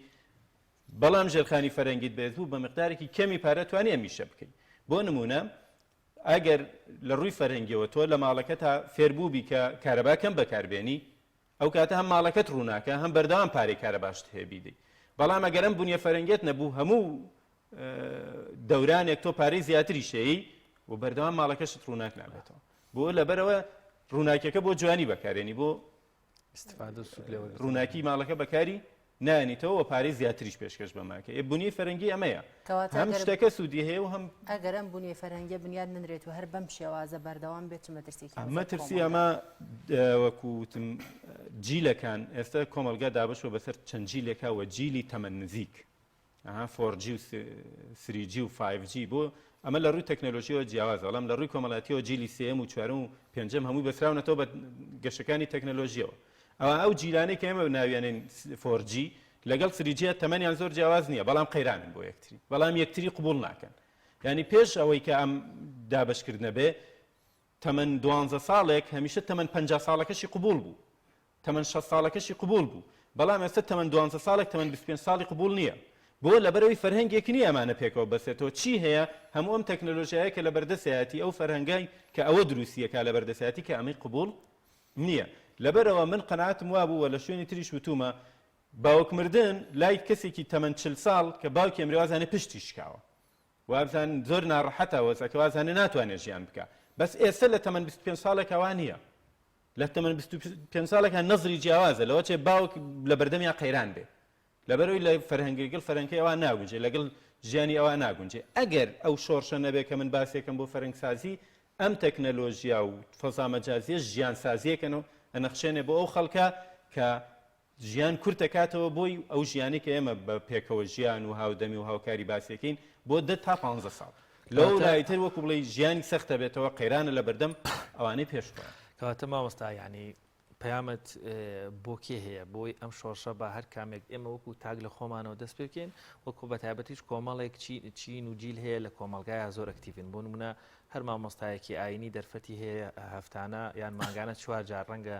بەڵام ژێرخانی فەرەنگیت بەهێز بوو بە مقدارێکی کەمی پارە توانی ئەم ئیشە بکەی بۆ نمونە ئەگەر لە ڕووی فەرهەنگیەوە تۆ لە ماڵەکەتا فێربووبی کە کارەبا کەم بەکاربێنی ئەو کاتە هەم ماڵەکەت ڕووناکە هەم بەردەوام پارەی کارەباشت هەیە بیدەی بەڵام ئەگەر ئەم بونیە فەرەنگیەت نەبوو هەموو دەورانێک تۆ پارەی زیاتری شەیی و بەردەوام ماڵەکەشت ڕووناک نابێتەوە بۆ لەبەرەوە ڕووناکیەکە بۆ جوانی بەکارێنی بۆ ڕووناکی ماڵەکە بەکاری نانیتەوە و پارەی زیاتریش پێشکەش بەماکە ئێ بنیەی فەرەنگی ئەمەیە هەم شتەکە سوودی هەیە و هەم ئەگەر ئەم بنیەی فەرهەنگیە بنیاد ننرێت و هەر بەم شێوازە بەردەوام بێت چ مەترسیێکی لەسەر مەترسی ئەمە وەکو وتم جیلەکان ئێستا کۆمەڵگا دابەشوە بەسەر چەند جیلێکا و جیلی تەمەن نزیک ئەها 4G و 3G و 5G بۆ ئەمە لە ڕووی تەکنەلۆژیەوە جیاوازە بەڵام لە ڕووی کۆمەڵاتیەوە جیلی سێیەم و چوارەم و پێنجەم هەمووی بەسراونەتەوە بە گەشەکانی تەکنەلۆژیەوە ئەوە ئەو جیلانەی کە ئێمە ناویانین 4G لەگەڵ 3G تەمەنیان زۆر جیاواز نییە بەڵام قەیرانن بۆ یەکتری بەڵام یەکتری قبوڵ ناکەن یعنی پێش ئەوەی کە ئەم دابەشکردنە بێ تەمەن دوانزە ساڵێک هەمیشە تەمەن 50 ساڵەکەشی قبوڵ بوو تەمەن 60 ساڵەکەشی قبوڵ بوو بەڵام ئێستا تەمەن دوانزە ساڵێک تەمەن 25 ساڵی قبوڵ نییە بۆ لەبەرەوەی فەرهەنگێک نییە ئەمانە پێکەوە بەسێتەوە چی هەیە هەموو ئەم تەکنەلۆژیایە کە لە بەردەسایەتی ئەو فەرهەنگای کە ئەوە دروستیەکە لە بەردەسایەتی کە ئەمەی قبوڵ نییە لەبەرئەوە من قەناعەتم وابوو و لە شوێنی تریش وتوومە باوک مردن لای کەسێکی تەمەن 40 ساڵ کە باوکی ئەمرێ وازانێ پشتی شکاوە وابزان زۆر ناڕەحەتە وەزعەکە وازانێ ناتوانێت ژیان بکە بەس ئێستا لە تەمەن 25 ساڵێکا وا نییە لە تەمەن 25 ساڵێکا نەزری جیاوازە لەوە چێ باوک لە بەردەمیا قەیران بێ لەبەرئەوەی لە فەرهەنگەگەڵ فەرەنگەکەی ئەوان ناگونجێ، لەگەڵ ژیانی ئەوان ناگونجێ. ئەگەر ئەو شۆڕشە نەبێ کە من باسیەکەم بۆ فەرەنگسازی، ئەم تەکنەلۆژیا و فەزا مەجازیە ژیانسازیەکەن و ئەنەخشێنێ بۆ ئەو خەڵکە کە ژیان کورتەکاتەوە بۆی، ئەو ژیانەی کە ئێمە بە پێکەوە ژیان و هاودەمی و هاوکاری باسیەکەین بۆ دە تا پانزە ساڵ. لەو لای تر وەکو بڵێی ژیانی سەختەبێتەوە، قەیرانە لەبەردەم ئەوانەی پێش خۆیان. کەواتە مامۆستا یانی پەیامت بۆ کێ هەیە بۆی ئەم شۆڕشە بە هەر کامێک ئێمە وەکو تاک لە خۆمانەوە دەست پێ بکەین وەکو بە تایبەتیش کۆمەڵێک چین و جیل هەیە لە کۆمەڵگایە زۆر ئەکتیڤن بۆ نمونە هەر مامۆستایەکی ئاینی دەرفەتی هەیە هەفتانە یان مانگانە چوار جار ڕەنگە.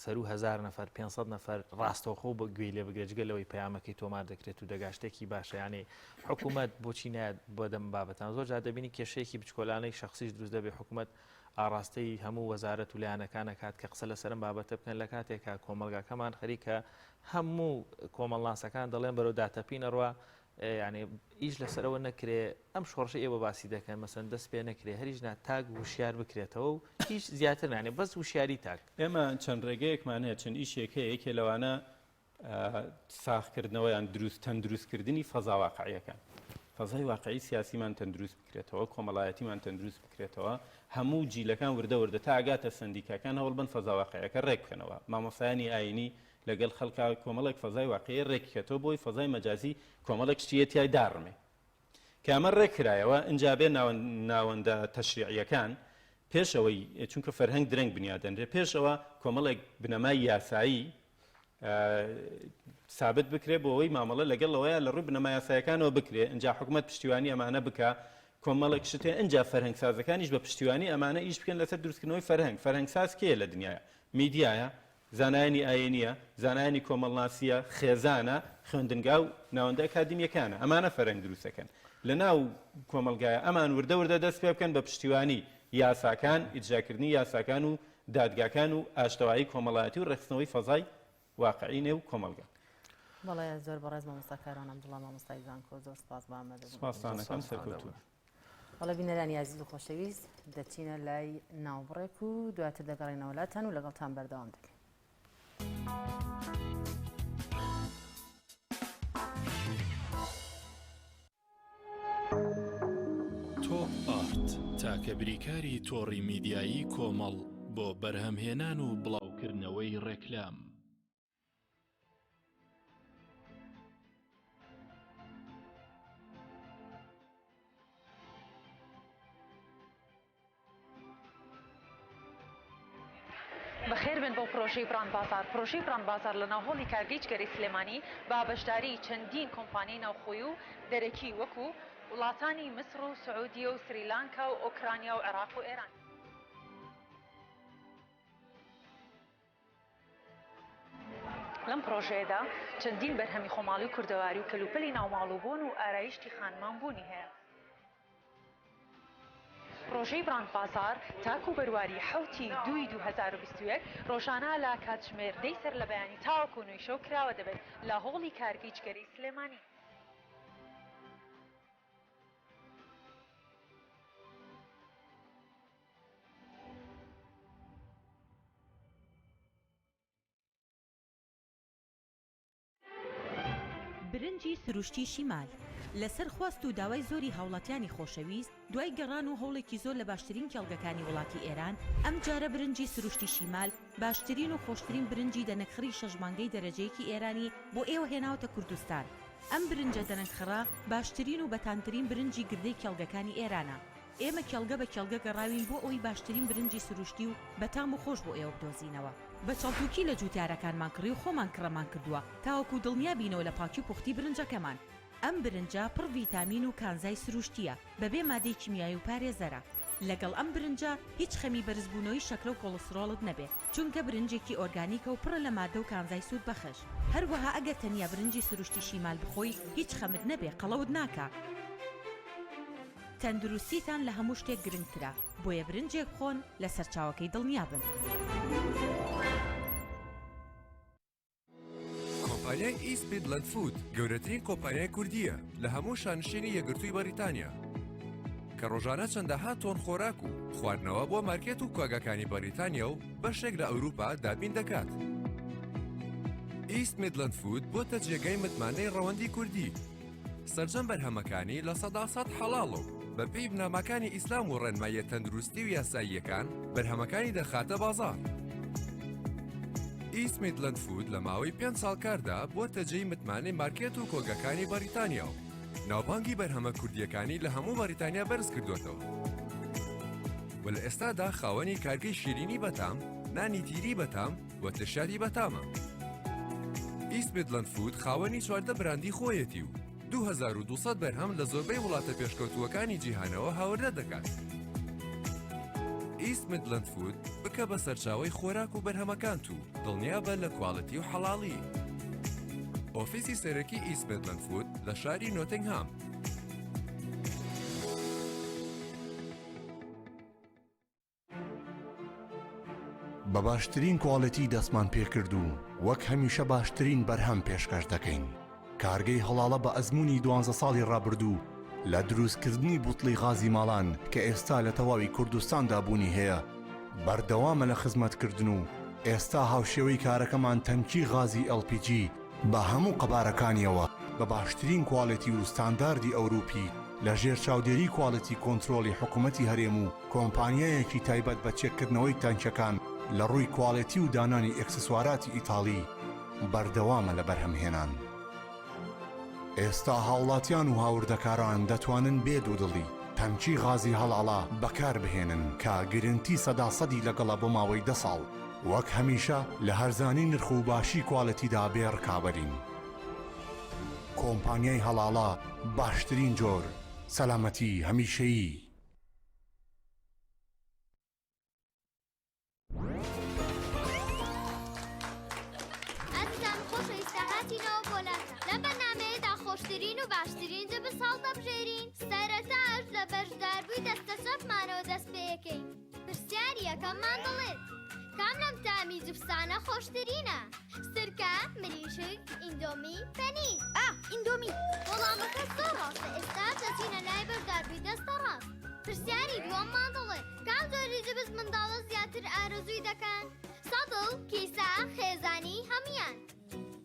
سەرو هزار نەفەر 500 نەفەر ڕاستەوخۆ بە گوێی لێ بگرێت جگە لەوەی پەیامەکەی تۆمار دەکرێت و دەگا شتێکی باشە یانێ حکوومەت بۆچی نایەت بۆ دەم بابەتان زۆر جار دەبینی کێشەیەکی بچکۆلانەی شخصیش دروست دەبێت حکوومەت ئاڕاستەی هەموو وەزارەت و لایەنەکان ئەکات کە قسە لەسەر ئەم بابەتە بکەن لە کاتێکا کۆمەڵگاکەمان خەریکە هەموو کۆمەڵناسەکان دەڵێن بەرەو داتەپین ئەڕوا یعنی ئیش لەسەرەوە نەکرێ ئەم شۆڕشە ئێوە باسی دەکەن مەسەن دەست پێ نەکرێ هەریش نا تاک وشیار بکرێتەوە و هیچ زیاتر نانێ بەس وشیاری تاک. ئێمە چەند ڕێگەیەکمان هەیە چەند ئیشێک هەیە یەکێ لەوانە ساغکردنەوە یان دروست تەندروستکردنی فەزا واقعیەکان فەزای واقعی سیاسیمان تەندروست بکرێتەوە کۆمەڵایەتیمان تەندروست بکرێتەوە هەموو جیلەکان وردە وردە تا ئەگاتە سەندیکاکان هەوڵ بن فەزا واقعیەکە ڕێک بکەنەوە مامۆستایانی ئاینی لەگەڵ خەڵکا کۆمەڵێک فەزای واقعی ڕێک بکرێتەوە بۆی فەزای مەجازی کۆمەڵێک شتیە تیای داڕمێ کە ئەمە ڕێک کرایەوە ئینجا بێ ناوەندە تەشریعیەکان پێش ئەوەی چونکە فەرهەنگ درەنگ بنیاد دەنرێ پێش ئەوە کۆمەڵێک بنەمای یاسایی سابت بکرێ بۆ ئەوەی مامەڵە لەگەڵ ئەوەیە لە ڕووی بنەما یاسایەکانەوە بکرێ ئینجا حکومەت پشتیوانی ئەمانە بکە کۆمەڵێک شت هەیە ئینجا فەرهەنگسازەکانیش بە پشتیوانی ئەمانە ئیش بکەن لەسەر دروستکردنەوەی فەرهەنگ فەرهەنگساز کێیە لە دنیاە میدیایە زانایانی ئایینییە، زانایانی کۆمەڵناسییە، خێزانە، خوێندنگا و ناوەندە ئەکادیمییەکانە. ئەمانە فەرهەنگ دروست دەکەن لە ناو کۆمەڵگایە. ئەمان وردە وردە دەست پێ بکەن بە پشتیوانی یاساکان، ئیجراکردنی یاساکان و دادگاکان و ئاشتەوایی کۆمەڵایەتی و ڕێکخستنەوەی فەزای واقعی نێو کۆمەڵگا. بەڵێ زۆر بەڕێز مامۆستا کاروان عەبدوڵا مامۆستای زانکۆ زۆر سپاس بۆ ئامادەبوونتان. سپاستان ئەکەم سەرکەوتوو بن. بەڵێ بینەرانی ئازیز و خۆشەویست دەچینە لای ناوبڕێک و دواتر دەگەڕێنەوە لاتان و لەگەڵتان بەردەوام دەبین. تۆپ ئارت تاکە بریکاری تۆڕی میدیایی کۆمەڵ بۆ بەرهەمهێنان و بڵاوکردنەوەی ڕێکلام. بەخێربێن بۆ پرۆژەی بڕاند بازاڕ. پرۆژەی بڕاند بازاڕ لە ناو هۆڵی کارگەی جگەرەی سلێمانی بە بەشداری چەندین کۆمپانیای ناوخۆی و دەرەکی وەکو وڵاتانی میسڕ و سعودیە و سریلانکا و ئۆکرانیا و عێراق و ئێران. لەم پڕۆژەیەدا چەندین بەرهەمی خۆماڵی و کوردەواری و کەلوپەلی ناوماڵ و بۆن و ئارایشتی خانمان بوونی هەیە. پڕۆژەی بڕاند بازاڕ تاکو بەرواری حەوتی دووی 2021 ڕۆژانە لە کاتژمێر دەی سەرلەبەیانی تاوەکو نۆی شەو کراوە دەبێت لە هۆڵی کارگەی جگەرەی سلێمانی. برنجی سروشتی شیمال، لەسەر خواست و داوای زۆری هاوڵاتیانی خۆشەویست، دوای گەڕان و هەوڵێکی زۆر لە باشترین کێڵگەکانی وڵاتی ئێران، ئەمجارە برنجی سروشتی شیمال باشترین و خۆشترین برنجی دەنەکخڕی شەش مانگەی دەرەجەیەکی ئێرانی بۆ ئێوە هێناوەتە کوردستان. ئەم برنجە دەنەکخڕە باشترین و بەتامترین برنجی گردەی کێڵگەکانی ئێرانە. ئێمە کێڵگە بە کێڵگە گەڕاوین بۆ ئەوەی باشترین برنجی سروشتی و بەتام و خۆش بۆ ئێوە بدۆزینەوە. بە چەڵتوکی لە جوتیارەکانمان کڕی و خۆمان کڕەمان کردووە تاوەکو دڵنیا بینەوە لە پاکی و پوختی برنجەکەمان. ئەم برنجە پڕ ڤیتامین و کانزای سروشتییە، بەبێ مادەی کیمیایی و پارێزەرە. لەگەڵ ئەم برنجە هیچ خەمی بەرزبوونەوەی شەکرە و کۆڵسترۆڵت نەبێ، چونکە برنجێکی ئۆرگانیکە و پڕە لە مادە و کانزای سوودبەخش. هەروەها ئەگەر تەنیا برنجی سروشتی شیمال بخۆی هیچ خەمت نەبێ قەڵەوت ناکا. تەندروستیتان لە هەموو شتێک گرنگترە، بۆیە برنجێک بخۆن لە سەرچاوەکەی دڵنیابن. کۆمپانیای ئیست میدلەند فود گەورەترین کۆمپانیای کوردییە لە هەموو شانشینی یەکگرتووی بەریتانیا کە ڕۆژانە چەندەها تۆن خۆراک و خواردنەوە بۆ مارکێت و کۆگاکانی بەریتانیا و بەشێک لە ئەوروپا دابین دەکات. ئیست میدلەند فود بۆتە جێگای متمانەی ڕەوەندی کوردی. سەرجەم بەرهەمەکانی 100% حەڵاڵە و بەپێی بنەماکانی ئیسلام و ڕێنماییە تەندروستی و یاساییەکان بەرهەمەکانی دەخاتە بازاڕ. ئیست میدلەند فود لە ماوەی پێنج ساڵ کاردا بووەتە جێی متمانەی مارکێت و کۆگاکانی بەریتانیا و ناوبانگی بەرهەمە کوردییەکانی لە هەموو بەریتانیا بەرز کردووەتەوە و لە ئێستادا خاوەنی کارگەی شیرینی بەتام، نانی تیری بەتام و ترشیاتی بەتامە. ئیست میدلەند فود خاوەنی 14 براندی خۆیەتی و 2200 بەرهەم لە زۆربەی وڵاتە پێشکەوتووەکانی جیهانەوە هاوردە دەکات. ئیست میدلەند فود بکە بە سەرچاوەی خۆراک و بەرهەمەکانت و دڵنیابە لە quality و حەڵاڵی. ئۆفیسی سەرەکی ئیست میدلەند فود لە شاری نۆتنگهام. بە باشترین quality دەستمان پێکرد و وەک هەمیشە باشترین بەرهەم پێشکەش دەکەین. کارگەی هەڵاڵە بە ئەزموونی دوانزە ساڵی ڕابردوو لە دروستکردنی بوتڵی غازی ماڵان کە ئێستا لە تەواوی کوردستاندا بوونی هەیە بەردەوامە لە خزمەتکردن و ئێستا هاوشێوەی کارەکەمان تەنکی غازی LPG بە هەموو قەبارەکانیەوە بە باشترین quality و ستانداردی ئەوروپی لە ژێر چاودێری quality control ی حکومەتی هەرێم و کۆمپانیایەکی تایبەت بە چێککردنەوەی تانکیەکان لە ڕووی quality و دانانی ئێکسسواراتی ئیتاڵی بەردەوامە لە بەرهەمهێنان. ئێستا هاوڵاتیان و هاوردەکاران دەتوانن بێ دوودڵی تەنکی غازی هەڵاڵە بەکاربهێنن کە گرنتی سەدا سەدی لەگەڵە بۆ ماوەی دە ساڵ. وەک هەمیشە لە هەرزانی نرخ و باشی quality دا بێ ڕکابەرین. کۆمپانیای هەڵاڵە باشترین جۆر، سەلامەتی هەمیشەیی. ئازیزان خۆشەویستە هاتینەوە بۆ لاتان لەم بەرنامەیەدا خۆشترین و باشترین جبس هەڵدەبژێرین سەرەتاش لە بەشداربووی دەستە چەپمانەوە دەست پێیەکەین پرسیاری یەکەممان دەڵێت کام لەم تامی جبسانە خۆشترینە سرکە مریشک ئیندۆمی پەنیر ئا ئیندۆمی وەڵامەکە زۆر ڕاستە ئێستا دەچینە لای بەشداربووی دەستە ڕاست پرسیاری دووەممان دەڵێت کام جۆری جبس منداڵە زیاتر ئارەزووی دەکەن؟ سەتڵ، کیسە، خێزانی، هەموویان.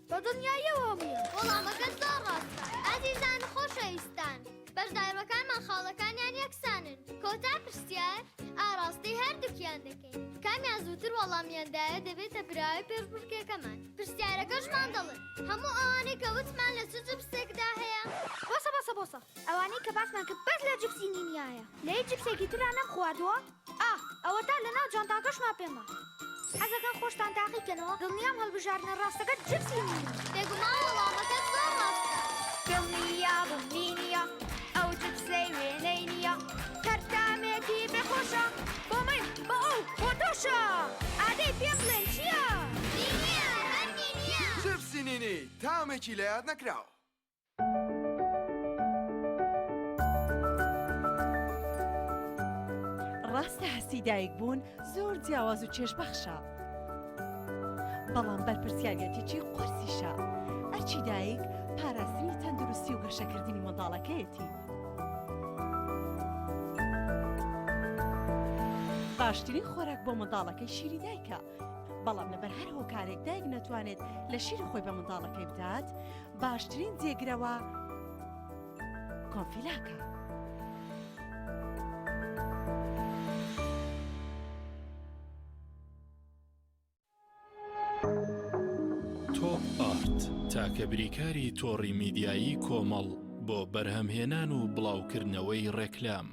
بە دڵنیاییەوە هەموویان. وەڵامەکە زۆر ڕاستە. ئازیزان و خۆشەویستان، بەشداربەکانمان خاڵەکانیان یەکسانن. کۆتا پرسیار ئاڕاستەی هەردووکیان دەکەین. کامیان زووتر وەڵامیان دایە دەبێتە براوەی پێشبڕکێکەمان. پرسیارەکەشمان دەڵێت، هەموو ئەوانەی کە وتمان لە چ جبسێکدا هەیە؟ بۆسە بۆسە بۆسە. ئەوانەی کە باسمان کرد بەس لە جپسی نینیایە لە هیچ جپسێکی ترا نەمخواردووە ئاه ئەوەتا لەناو جانتاکەشما پێمە حەزەکەن خۆشتان تاقی کەنەوە دڵنیام هەڵبژاردنە ڕاستەکە جپسی نینیە. بێگومان وەڵامەکە زۆر ڕاستە. دڵنیابم نینیە ئەو جپسەی وێنەی نییە هەر تامێکی بێ خۆشە بۆ من بۆ ئەو بۆ تۆشە ئادەی پێم بڵێن چییە؟ نینیە هەر نینیە. جپسی نینی تامێکی لەیاد نەکراو. ڕاستە هەستی دایک بوون زۆر جیاواز و چێژبەخشە بەڵام بەرپرسیارەتێکی قورسیشە ئەرچی دایک پاراستنی تەندروستی و گەشەکردنی منداڵەکەیەتی باشترین خۆراک بۆ منداڵەکەی شیری دایکە بەڵام لەبەر هەر هۆکارێک دایک نەتوانێت لە شیری خۆی بە منداڵەکەی بدات باشترین جێگرەوە کۆنفیلاکە. تۆپ ئارت تاکە بریکاری تۆڕی میدیایی کۆمەڵ بۆ بەرهەمهێنان و بڵاوکردنەوەی ڕێکلام.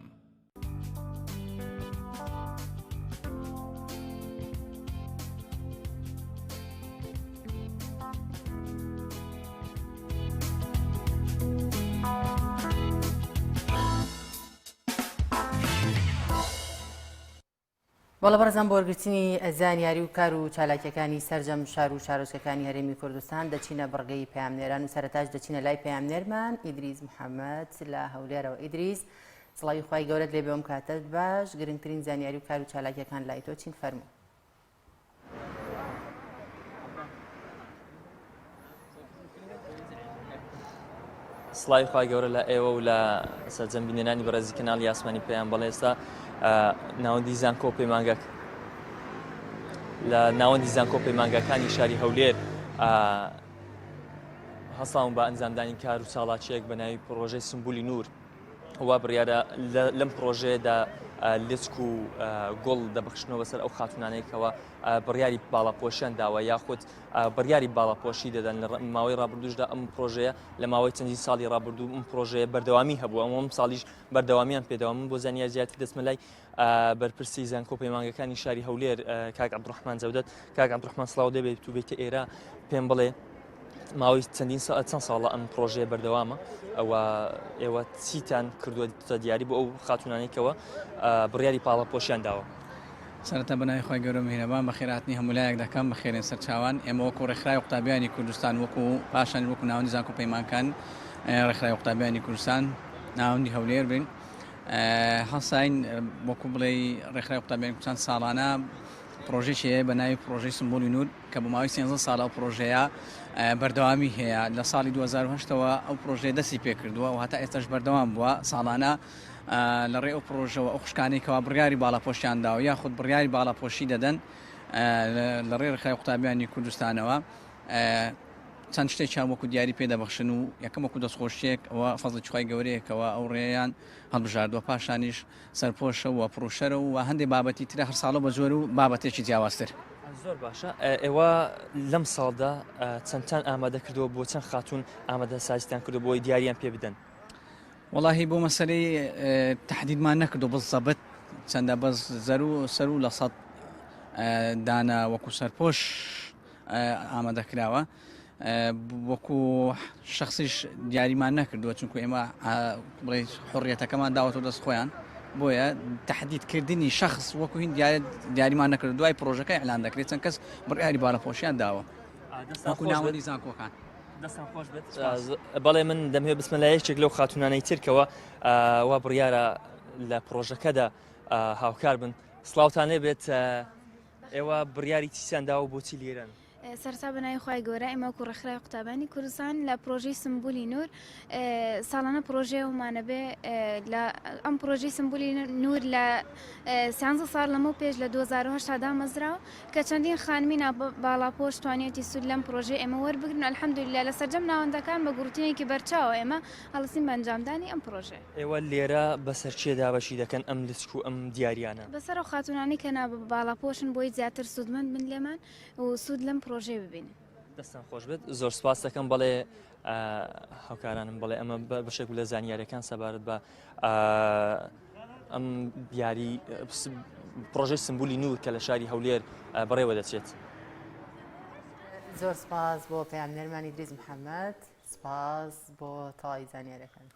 بەڵێ بەڕێزان بۆ وەرگرتنی زانیاری و کار و چالاکیەکانی سەرجەم شار و شارۆچکەکانی هەرێمی کوردستان دەچینە بڕگەی پەیامنێران و سەرەتاش دەچینە لای پەیامنێرمان ئیدریس محەممەد لە هەولێرەوە ئیدریس سڵاوی خوای گەورەت لێ بێ ئەم کاتەت باش گرنگترین زانیاری و کار و چالاکیەکان لای تۆ چین فەرموو. سڵاوی خوای گەورە لە ئێوە و لە سەرجەم بینەرانی بەڕێزی کەناڵی ئاسمانی پەیام بەڵێ ئێستا ناوەندی زانکۆ پەیمانگەک لە ناوەندی زانکۆ پەیمانگاکانی شاری هەولێر هەستاون بە ئەنجامدانی کار و چاڵاکیەک بە ناوی پڕۆژەی سمبولی نور وا بڕیارە لەم پڕۆژەیەدا لچک و گوڵ دەبەخشنەوە بەسەر ئەو خاتونانەی کەەوە بڕیاری باڵاپۆشیان داوە یاخود بڕیاری باڵاپۆشی دەدەن لە ماوەی ڕابردوشدا ئەم پرۆژەیە لە ماوەی چەندین ساڵی ڕابردوو ئەم پرۆژەیە بەردەوامی هەبوو ئەم ساڵیش بەردەوامیان پێداوە من بۆ زانیاری زیاتر دەچمە لای بەرپرسی زانکۆ پەیمانگەکانی شاری هەولێر کاک عەبدوڕەحمان جەودەت کاک عەبدوڕەحمان سڵاو دەبێت تو بێتە ئێرە پێم بڵێ ماوەی چەندین چەند ساڵە ئەم پرۆژەیە بەردەوامە ئەوە ئێوە چیتان کردووە دیاری بۆ ئەو خاتونانێکەوە بڕیاری پاڵەپۆشیان داوە. سەرەتا بە ناوی خوای گەورە و میهرەبان بەخێرهاتنی هەموو لایەک دەکەم، بەخێرێن سەرچاوان، ئێمە وەکو ڕێکخراوی قوتابیانی کوردستان وەکو پاشانیش وەکو ناوەندی زانکۆ پەیمانکان ڕێکخراوی قوتابیانی کوردستان ناوەندی هەولێر بین هەڵساین وەکو بڵێی ڕێکخراوی قوتابیانی کوردستان ساڵانە پرۆژێکی هەیە بە ناوی پرۆژەی سمبولی نور کە بۆ ماوەی سێنزە ساڵە ئەو پرۆژەیە بەردەوامی هەیە لە ساڵی 2010ەوە ئەو پرۆژەیە دەستی پێکردووە و هەتا ئێستاش بەردەوام بووە ساڵانە لە ڕێی ئەو پڕۆژەوە ئەو خوشکانەی کەوا بڕیاری باڵاپۆشیان داوە یاخود بڕیاری باڵاپۆشی دەدەن لە ڕێی ڕێکخراوی قوتابیانی کوردستانەوە چەند شتێکیان وەکو دیاری پێ دەبەخشن و یەکەم وەکو دەستخۆشیەک ئەوە فەزڵی خوای گەورەیەکەوە ئەو ڕێیان هەڵبژاردووە پاشانیش سەرپۆشە و پڕوشەرە و هەندێک بابەتی ترە هەر ساڵە بە جۆر و بابەتێکی جیاوازتر. زۆر باشە ئێوە لەم ساڵدا چەندتان ئامادە کردووە بۆ چەند خاتوون ئامادە سازتان کردو بۆی دیاریان پێ بدەن؟ وەڵاهی بۆ مەسەلەی تەحدیدمان نەکردو بزەبت چەندە بەس زەرو سەرو لە سەد دانە وەکو سەرپۆش ئامادە کراوە وەکو شخصیش دیاریمان نەکردووە چونکو ئێمە بڵێ حڕیەتەکەمان داوەتەوە دەست خۆیان بۆیە تهدیدکردنی شخص وەکو هین دیاریمان نەکرد دوای پرۆژەکە ئەلان دەکرێت چەند کەس بڕیاری باڵەپۆشیان داوە وەکو ناوەندی زانکۆکان. دەستان خۆش بێت بەڵێ من دەمهێ بچمە لای یەکێک لەو خاتونانەی ترکەوە وا بڕیارە لە پرۆژەکەدا هاوکار بن سڵاوتان لێ بێت ئێوە بڕیاری چیان داوە بۆچی لێرەن؟ سەرتا بە ناوی خوای گەورە ئێمە وەکو ڕێکخراوی قوتابانی کوردستان لە پرۆژەی سمبولی نور ساڵانە پرۆژەیەومانە بێ لە ئەم پرۆژەی سمبولی نور لە سیانزە ساڵ لەمەو پێش لە 2010 دامەزراوە کە چەندین خانمی نا باڵاپۆش توانیەتی سوود لەم پرۆژەی ئێمە وەربگرن الحمدللە لە سەرجەم ناوەندەکان بە گوڕوتینێکی بەرچاوە ئێمە هەڵسین بە ئەنجامدانی ئەم پرۆژەیە. ئێوە لێرە بەسەر کێ دابەشی دەکەن ئەم لچک و ئەم دیاریانە؟ بەسەر ئەو خاتوونانەی کە نا باڵاپۆشن بۆی زیاتر سوودمەند بن لێمان و سوود لەم پرۆژەیە ببینن. دەستان خۆش بێت زۆر سپاس دەکەم بەڵێ هاوکارانم بەڵێ ئەمە بەشێک لە زانیاریەکان سەبارەت بە ئەم دیاری پرۆژەی سمبولی نور کە لە شاری هەولێر بەڕێوە دەچێت. زۆر سپاس بۆ پەیامنێرمانی دریس محەممەد سپاس بۆ تەواوی زانیاریەکان.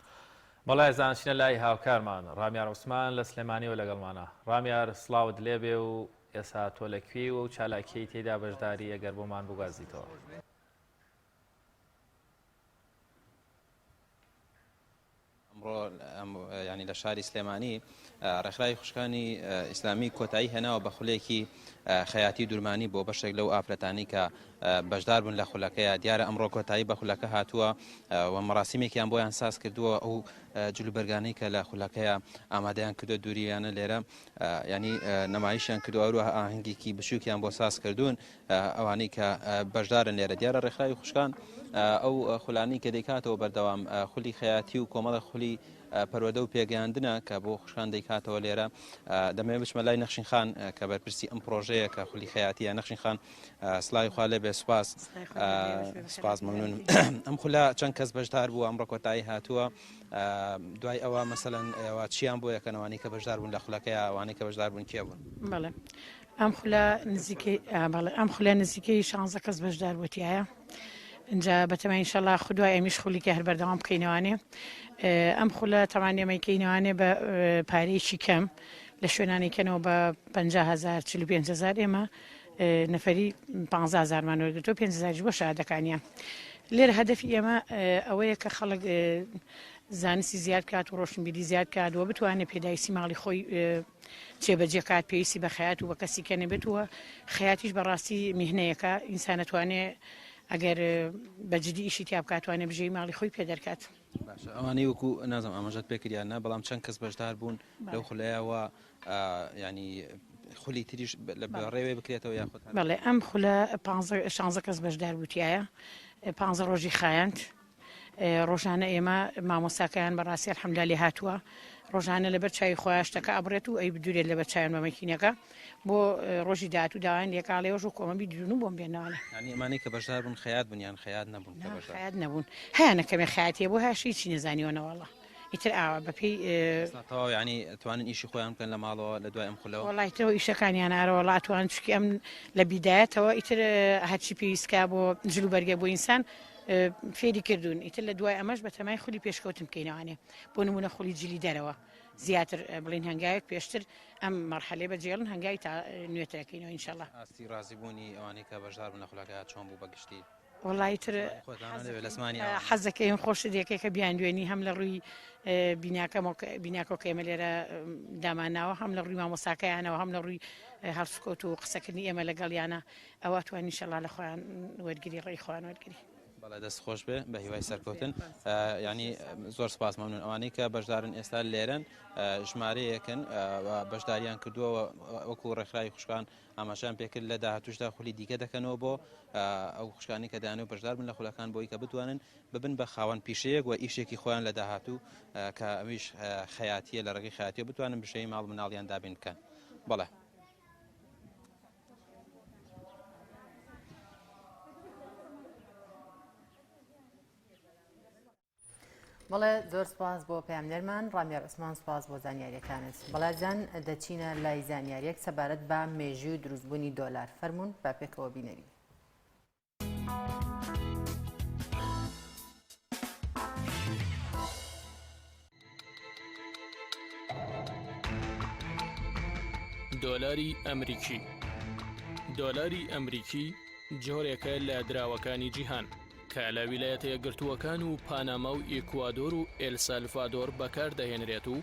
بەڵێ ئازیزان ئەچینە لای هاوکارمان ڕامیار عوسمان لە سلێمانیەوە لەگەڵمانە ڕامیار سڵاوت لێبێ و ئێستا تۆ لە کوێی و ئەو چالاکیەی تێیدا بەشداری ئەگەر بۆمان بگوازیتەوە؟ ئەمڕۆ ینی لە شاری سلێمانی ڕێکخراوی خوشکانی ئیسلامی کۆتایی هێناوە بە خولێکی خەیاتی درمانی بۆ بەشێک لەو ئافرەتانی کە بەشدار بوون لە خولەکەیە دیارە ئەمڕۆ کۆتایی بە خولەکە هاتووە و مەراسیمێکیان بۆیان ساز کردووە ئەو جلوبەرگانەی کە لە خولەکەیە ئامادەیان کردو دووریانە لێرە ینی نمایشیان کردو ئەوروە ئاهەنگێکی بچووکیان بۆ ساز کردوون ئەوانەی کە بەشدارن لێرە دیارە ڕێکخراوی خوشکان ئەو خولانی کە دەیکاتەوە بەردەوام خولی خەیاتی و کۆمەڵە خولی پەروەردە و پێگەیاندنە کە بۆ خوشکان دەیکاتەوە لێرە دەمەوێت بچمە لای نەخشین خان کە بەرپرسی ئەم پرۆژەیە کە خولی خەیاتیە نەخشین خان سلاوی خوا لێ بێ سوپاس سپاس ممنون ئەم خولە چەند کەس بەشدار بوو ئەمڕۆ کۆتایی هاتووە دوای ئەوە مەسەلەن ئێوە چیان بۆ یەکەنەوانی کە بەشدار بوون لە خولەکەی ئەوانەی کە بەشدار بوون کێ بوون؟ بەڵێ ئەم خولە نزیکەی بەڵێ ئەم خولە نزیکەی شانزە کەس بەشدار بوو تایە اینجا بەتەمای ئینشەڵا خودوای ئەمیش خولیکە هەر بەردەوام بکەینەوانێ ئەم خولە تەمان ئێمەی کەینەوانێ بە پارەیەکی کەم لە شوێنانی کەنەوە بە 50 هزار 45 هزار ئێمە نەفەری 15 هزارمان وەرگرتووە 5 هزاریش بۆ شادەکانیان لێرە هەدەفی ئێمە ئەوەیە کە خەڵک زانستی زیاد کات و ڕۆشنبیری زیاد کات و بتوانێت پێداویستی ماڵی خۆی جێبەجێ کات پێویستی بە خەیات و بە کەسی کە نەبێت و خەیاتیش بەڕاستی میهنەیەکە ئینسان ئەتوانێ ئەگەر بە جدی ئیشی تیا بکات توانێ بژێوی ماڵی خۆی پێ دەرکات. باشە ئەوانەی وەکو نازم ئاماژەت پێ کرد یان نا بەڵام چەند کەس بەشدار بوون لەو خولەیە و ینی خولی تریش لە بەڕێوێ بکرێتەوە یاخود بەڵێ ئەم خولە شانزە کەس بەشدار بووتایە پ ڕۆژی خایاند ڕۆژانە ئێمە مامۆستاکەیان بەڕاستی الحمدللە لێهاتووە ڕۆژانە لەبەر چاوی خۆیان شتەکە ئەبڕێت و ئەی بدورێت لەبەر چاویان بە مەکینەکە بۆ ڕۆژی داهاتوو داوایان لێکا ئەڵێ وەش وەکو ئەمە بیدرون و بۆم بێنەوانێ. یانی ئەمانەی کە بەشدار بوون خەیات بوون یان خەیات نەبوون کە نا بەشدار خەیات نەبوون هەیانە کەمێ خەیاتیە بوو هەیە هیچی نەزانیوە نەوەڵا ئیتر ئاوا بەپێی ئێستا تەواو یانی ئەتوانن ئیشی خۆیان بکەن لە ماڵەوە لە دوای ئەم خولەوە؟ وەڵا ئیتر ئەوە ئیشەکانیانە ئەرەوەڵا ئەتوانن چونکی ئەم لە بیدایەتەوە ئیتر هەرچی پێویست کا بۆ جل و بەرگێک بۆ ئینسان. فێری کردوون ئیتر لە دوای ئەمەش بە تەمای خولی پێشکەوتن بکەینەوانێ بۆ نمونە خولی جلی دەرەوە زیاتر بڵین هەنگاوێک پێشتر ئەم مەرحەلەی بەجێڵن هەنگاوی تا نوێترەکەینەوە ئینشەڵا. ئاستی ڕازیبوونی ئەوانەی کە بەشدار بوون لە خولەکە چۆن بوو بە گشتی؟ وەڵا ئیتر حەزەکەین خۆشت یەکێکە کە بیاندوێنی هەم لە ڕووی بیناکەمەوە بیناکەوە کە ئێمە لێرە دامانناوە هەم لە ڕووی مامۆستاکەیانەوە هەم لە ڕووی هەڵسوکەوت و قسەکردنی ئێمە لەگەڵیانە ئەوە توانین ئینشەڵا لە خۆیان وەرگری ڕێی خۆیان وەرگری. بەڵێ دەست خۆش بێ بە هیوای سەرکەوتن ینی زۆر سپاس مەمنون ئەوانەی کە بەشدارن ئێستا لێرن ژمارەیەکن بەشداریان کردووە وەکو ڕێکخراوی خوشکان ئاماژەیان پێکرد لە داهاتوشدا خولی دیکە دەکەنەوە بۆ ئەو خوشکانی کە دەیانەوێت بەشدار بن لە خولەکان بۆی کە بتوانن ببن بە خاوەن پیشەیەک و ئیشێکی خۆیان لە داهاتوو کە ئەویش خەیاتیە لە ڕێگەی خەیاتیە بتوانن بژێوی ماڵ مناڵیان دابین بکەن بەڵێ. بەڵێ زۆر سپاس بۆ پەیامنێرمان ڕامیار عوسمان سپاس بۆ زانیاریەکانت بەڵێزان دەچینە لای زانیاریەک سەبارەت بە مێژووی و دروستبوونی دۆلار فەرمونون با پێکەوە بینەری. دۆلاری ئەمریکی دۆلاری ئەمریکی جۆرێکە لە دراوەکانی جیهان کە لە ویلایەتە یەکگرتووەکان و پاناما و ئیکوادۆر و ئێلسالڤادۆر بەکاردەهێنرێت و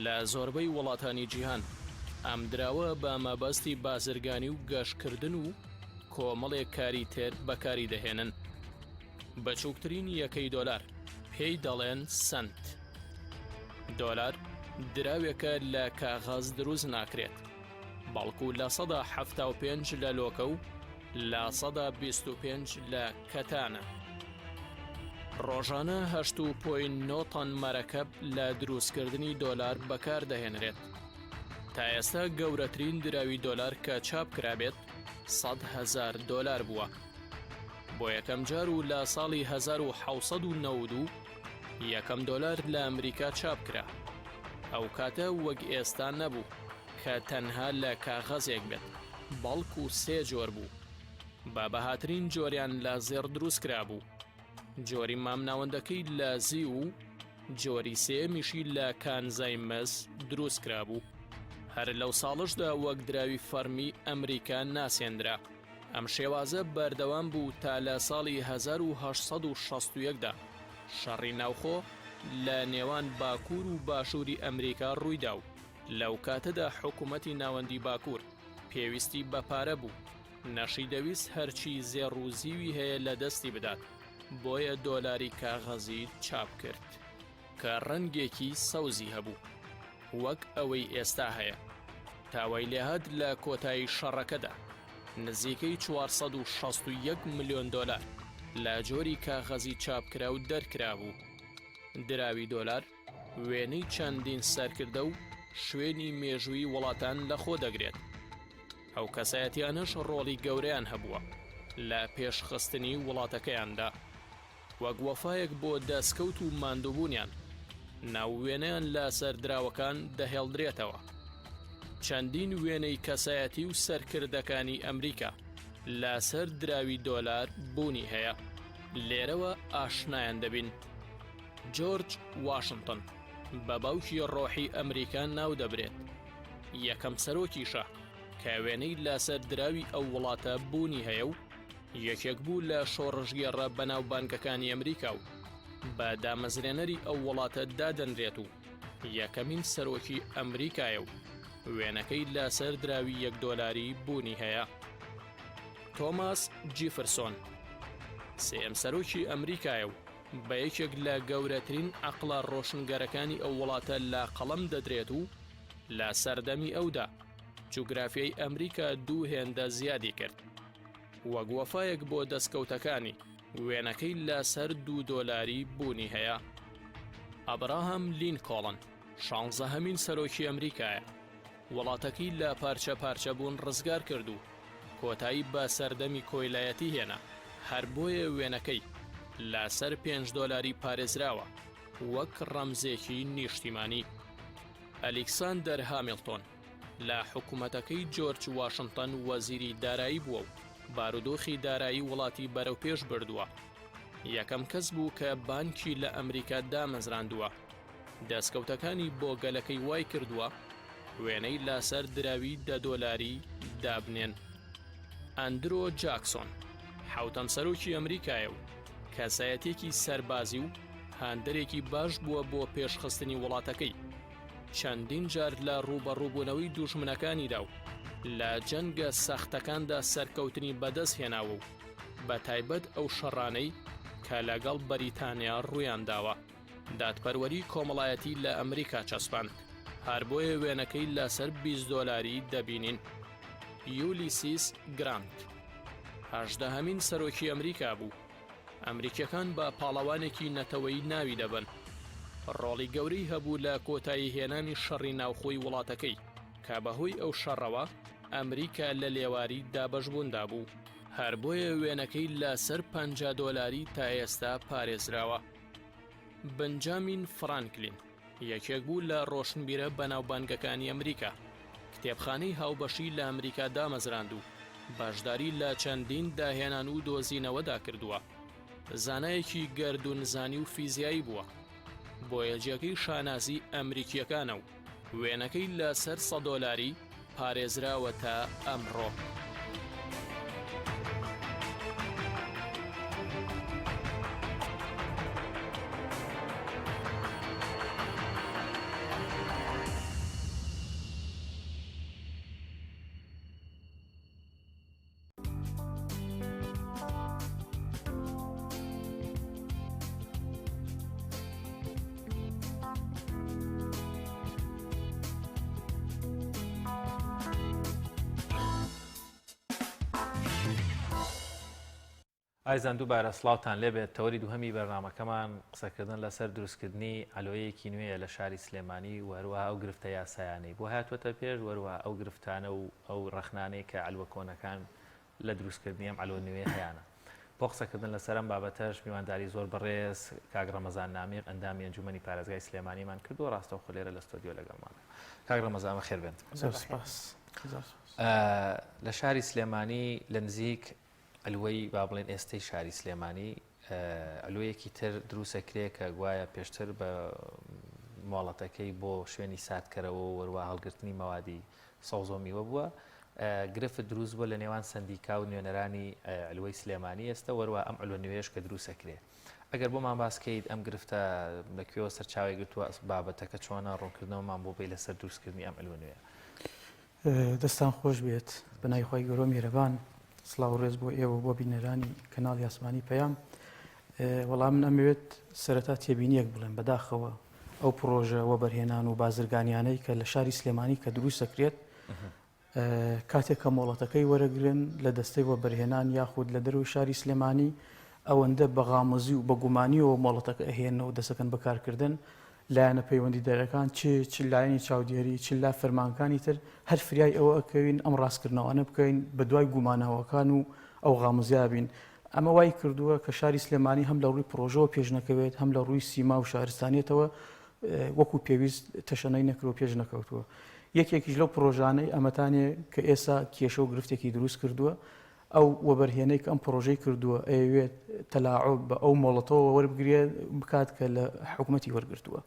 لە زۆربەی وڵاتانی جیهان ئەم دراوە بە مەبەستی بازرگانی و گەشتکردن و کۆمەڵێک کاری تر بەکاری دەهێنن. بچووکترین یەکەی دۆلار پێی دەڵێن سەنت. دۆلار دراوێکە لە کاغەز دروست ناکرێت، بەڵکو 75% لە لۆکە و 25% لە کەتانە. ڕۆژانە هەشت و point نۆ تەن مەرەکەب لە دروستکردنی دۆلار بەکار دەهێنرێت. تا ئێستا گەورەترین دراوی دۆلار کە چاپ کرابێت 100 هەزار دۆلار بووە. بۆ یەکەم جار و لە ساڵی 1792 یەکەم دۆلار لە ئەمریکا چاپ کرا. ئەو کاتە وەک ئێستا نەبوو کە تەنها لە کاغەزێک بێت، بەڵکو سێ جۆر بوو. بە بەهاترین جۆریان لە زێڕ دروست کرابوو، جۆری مامناوەندەکەی لە زیو و جۆری سێیەمیشی لە کانزای مس دروست کرابوو. هەر لەو ساڵەشدا وەک دراوی فەڕمی ئەمریکا ناسێندرا. ئەم شێوازە بەردەوام بوو تا لە ساڵی 1861 دا شەڕی ناوخۆ لە نێوان باکوور و باشووری ئەمریکا ڕوویدا و لەو کاتەدا حکوومەتی ناوەندی باکوور پێویستی بە پارە بوو، نەشیدەویست هەرچی زێڕ و زیوی هەیە لە دەستی بدات، بۆیە دۆلاری کاغەزی چاپ کرد. کە ڕەنگێکی سەوزی هەبوو وەک ئەوەی ئێستا هەیە، تا وای لێهات لە کۆتایی شەڕەکەدا نزیکەی 461 ملیۆن دۆلار لە جۆری کاغەزی چاپکراو دەرکرابوو. دراوی دۆلار وێنەی چەندین سەرکردە و شوێنی مێژوویی وڵاتان لەخۆ دەگرێت. ئەو کەسایەتیانەش ڕۆڵی گەورەیان هەبووە لە پێشخستنی وڵاتەکەیاندا. وەک وەفایەک بۆ دەسکەوت و ماندووبوونیان، ناو و وێنەیان لە سەر دراوەکان دەهێڵدرێتەوە. چەندین وێنەی کەسایەتی و سەرکردەکانی ئەمریکا لە سەر دراوی دۆلار بوونی هەیە. لێرەوە ئاشنایان دەبین. جۆرج واشنتن بە باوکی ڕۆحی ئەمریکا ناو دەبرێت. یەکەم سەرۆکیشە کە وێنەی لەسەر دراوی ئەو وڵاتە بوونی هەیە و یەکێک بوو لە شۆڕشگێڕە بەناوبانگەکانی ئەمریکا و بە دامەزرێنەری ئەو وڵاتە دادەنرێت و یەکەمین سەرۆکی ئەمریکایە و وێنەکەی لەسەر دراوی یەک دۆلاری بوونی هەیە. تۆماس جیفرسۆن سێیەم سەرۆکی ئەمریکایە و بە یەکێک لە گەورەترین عەقڵە ڕۆشنگەرەکانی ئەو وڵاتە لە قەڵەم دەدرێت و لە سەردەمی ئەودا جوگرافیای ئەمریکا دوو هێندە زیادی کرد. وەک وەفایەک بۆ دەستکەوتەکانی، وێنەکەی لەسەر دوو دۆلاری بوونی هەیە. ئەبراهام لینکۆڵن، شانزەهەمین سەرۆکی ئەمریکایە، وڵاتەکەی لە پارچە پارچەبوون ڕزگار کرد و کۆتایی بە سەردەمی کۆیلایەتی هێنا، هەر بۆیە وێنەکەی لەسەر پێنج دۆلاری پارێزراوە وەک ڕەمزێکی نیشتیمانی. ئەلیکساندەر هامیڵتۆن، لە حکومەتەکەی جۆرج واشنتن وەزیری دارایی بووە و بارودۆخی دارایی وڵاتی بەرەوپێش بردووە. یەکەم کەس بوو کە بانکی لە ئەمریکا دامەزراندووە. دەستکەوتەکانی بۆ گەلەکەی وای کردووە وێنەی لەسەر دراوی دە دۆلاری دابنێن. ئەندرۆ جاکسۆن، حەوتەم سەرۆکی ئەمریکایە و کەسایەتییەکی سەربازی و هاندەرێکی باش بووە بۆ پێشخستنی وڵاتەکەی. چەندین جار لە ڕووبەڕووبوونەوەی دوژمنەکانیدا و لە جەنگە سەختەکاندا سەرکەوتنی بەدەست هێناوە و بە تایبەت ئەو شەڕانەی کە لەگەڵ بەریتانیا ڕوویانداوە. دادپەروەری کۆمەڵایەتی لە ئەمریکا چەسپاند، هەر بۆیە وێنەکەی لەسەر 20 دۆلاری دەبینین. یولیسیس گرانت هەژدەهەمین سەرۆکی ئەمریکا بوو. ئەمریکیەکان بە پاڵەوانێکی نەتەوەیی ناوی دەبەن. ڕۆڵی گەورەی هەبوو لە کۆتایی هێنانی شەڕی ناوخۆی وڵاتەکەی، کە بەهۆی ئەو شەڕەوە ئەمریکا لە لێواری دابەشبووندا بوو. هەر بۆیە وێنەکەی لەسەر 50 دۆلاری تا ئێستا پارێزراوە. بنجامین فرانکلین یەکێک بوو لە ڕۆشنبیرە بەناوبانگەکانی ئەمریکا، کتێبخانەی هاوبەشی لە ئەمریکا دامەزراند و بەشداری لە چەندین داهێنان و دۆزینەوەدا کردووە. زانایەکی گەردوونزانی و فیزیایی بووە، بۆیە جێگەی شانازی ئەمریکییەکانە و وێنەکەی لەسەر سە دۆلاری پارێزراوە تا ئەمڕۆ. ئایزان دووبارە سڵاوتان لێبێت تەوەری دووهەمی بەرنامەکەمان قسەکردن لەسەر دروستکردنی عەلۆیەکی نوێیە لە شاری سلێمانی و هەروەها ئەو گرفتە یاسایانەی بۆ هاتووەتە پێش و هەروەها ئەو گرفتانە و ئەو ڕەخنانەی کە عەلوە کۆنەکان لە دروستکردنی ئەم عەلوە نوێیە هەیانە. بۆ قسەکردن لەسەر ئەم بابەتەش میوانداری زۆر بەڕێز کاک ڕەمەزان نامیق ئەندامی ئەنجومەنی پارێزگای سلێمانیمان کردووە ڕاستەوخۆ لێرە لە ستۆدیۆ لەگەڵمانە. کاک ڕەمەزان بەخێر بێن. زۆر سپاس. لە شاری سلێمانی لە نزیک عەلوەی با بڵێن ئێستەی شاری سلێمانی عەلوەیەکی تر دروستەکرێ کە گوایە پێشتر بە مۆڵەتەکەی بۆ شوێنی ساردکەرەوە و وەروا هەڵگرتنی مەوادی سەوزە و میوە بووە گرفت دروست بووە لە نێوان سندیکا و نوێنەرانی عەلوەی سلێمانی ئێستا وەروا ئەم عەلوە نوێیەش کە دروستەکرێ ئەگەر بۆمان باس کەیت ئەم گرفتە لە کوێوە سەرچاوەی گرتووە بابەتەکە چۆنە ڕوونکردنەوەمان بۆ بەی لەسەر دروستکردنی ئەم عەلوە نوێیە. دەستان خۆش بێت بەناوی خوای گەورە و میهرەبان سڵاو و ڕێز بۆ ئێوە و بۆ بینەرانی کەناڵی ئاسمانی پەیام وەڵام من ئەمەوێت سەرەتا تێبینیەک بڵێم بەداخەوە ئەو پڕۆژە وەبەرهێنان و بازرگانیانەی کە لە شاری سلێمانی کە دروست دەکرێت کاتێک کە مۆڵەتەکەی وەرەگرن لە دەستەی وەبەرهێنان یاخود لە دەرەوەی شاری سلێمانی ئەوەندە بە غامزی و بە گومانیەوە مۆڵەتەکە ئەهێنەوە دەسەکەن بەکارکردن لایەنە پەیوەندیدارەکان چ چ لایەنی چاودێری چ لا فەرمانگەکانی تر هەر فریای ئەوە ئەکەوین ئەم ڕاستکردنەوانە بکەین بە دوای گوماناوەکان و ئەو غامزیا بین. ئەمە وای کردووە کە شاری سلێمانی هەم لە ڕووی پڕۆژەوە پێش نەکەوێت هەم لە ڕووی سیما و شارستانیەتەوە وەکو پێویست تەشەنەی نەکرد و پێش نەکەوتووە. یەکێکیش لەو پڕۆژانەی ئەمەتانێ کە ئێسا کێشە و گرفتێکی دروست کردووە ئەو وەبەرهێنەی کە ئەم پڕۆژەی کردووە ئەیەوێت تەلاعوب بە ئەو مۆڵەتەوە وەربگرێت بکات کە لە حکومەتی وەرگرتووە.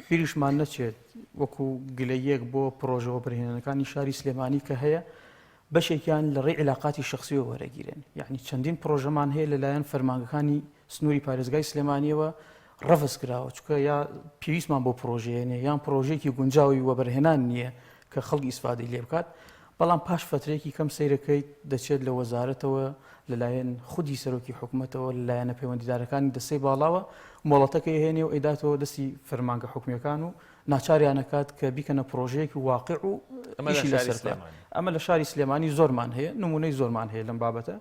بیریشمان نەچێت وەکو گلەییەک بۆ پڕۆژە وەبەرهێنانەکانی شاری سلێمانی کە هەیە بەشێکیان لە ڕێی عیلاقاتی شەخسیەوە وەرەگیرێن یعنی چەندین پڕۆژەمان هەیە لەلایەن فەرمانگەکانی سنووری پارێزگای سلێمانیەوە ڕەفز کراوە چونکە یا پێویستمان بۆ پڕۆژەیە نیە یان پڕۆژەیەکی گونجاوی وەبەرهێنان نییە کە خەڵک ئیسفادەی لێ بکات بەڵام پاش فەترەیەکی کەم سەیرەکەیت دەچێت لە وەزارەتەوە لەلایەن خودی سەرۆکی حکومەتەوە لەلایەنە پەیوەندیدارەکانی دەستەی باڵاوە مۆڵەتەکەی هێنێ و ئەیداتەوە دەستی فەرمانگە حکومیەکان و ناچاریان ئەکات کە بیکەنە پڕۆژەیەکی واقع و ئیشی لەسەر بکەن. ئەمە لە شاری سلێمانی زۆرمان هەیە نمونەی زۆرمان هەیە لەم بابەتە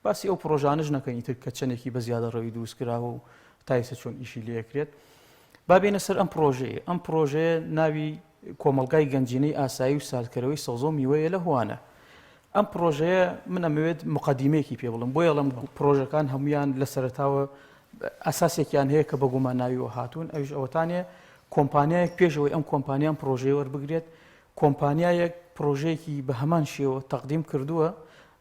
باسی ئەو پڕۆژانەش نەکەین ئیتر کە چەندێکی بە زیادەڕەوی دروست کراوە و تا ئێستا چۆن ئیشی لێکرێت با بێنە سەر ئەم پڕۆژەیە ئەم پڕۆژەیە ناوی کۆمەڵگای گەنجینەی ئاسایی و ساردکەرەوەی سەوزە و میوەیە لە هوانە. ئەم پڕۆژەیە من ئەمەوێت مقدیمەیەکی پێ بڵم بۆیە ئەڵێم پڕۆژەکان هەمویان لە سەرەتاوە ئەساسێکیان هەیە کە بە گوماناویەوە هاتوون ئەویش ئەوەتانێ کۆمپانیایەک پێشەوەی ئەم کۆمپانیان پڕۆژەیە وەربگرێت کۆمپانیایەک پڕۆژەیەکی بە هەمان شێوە تەقدیم کردووە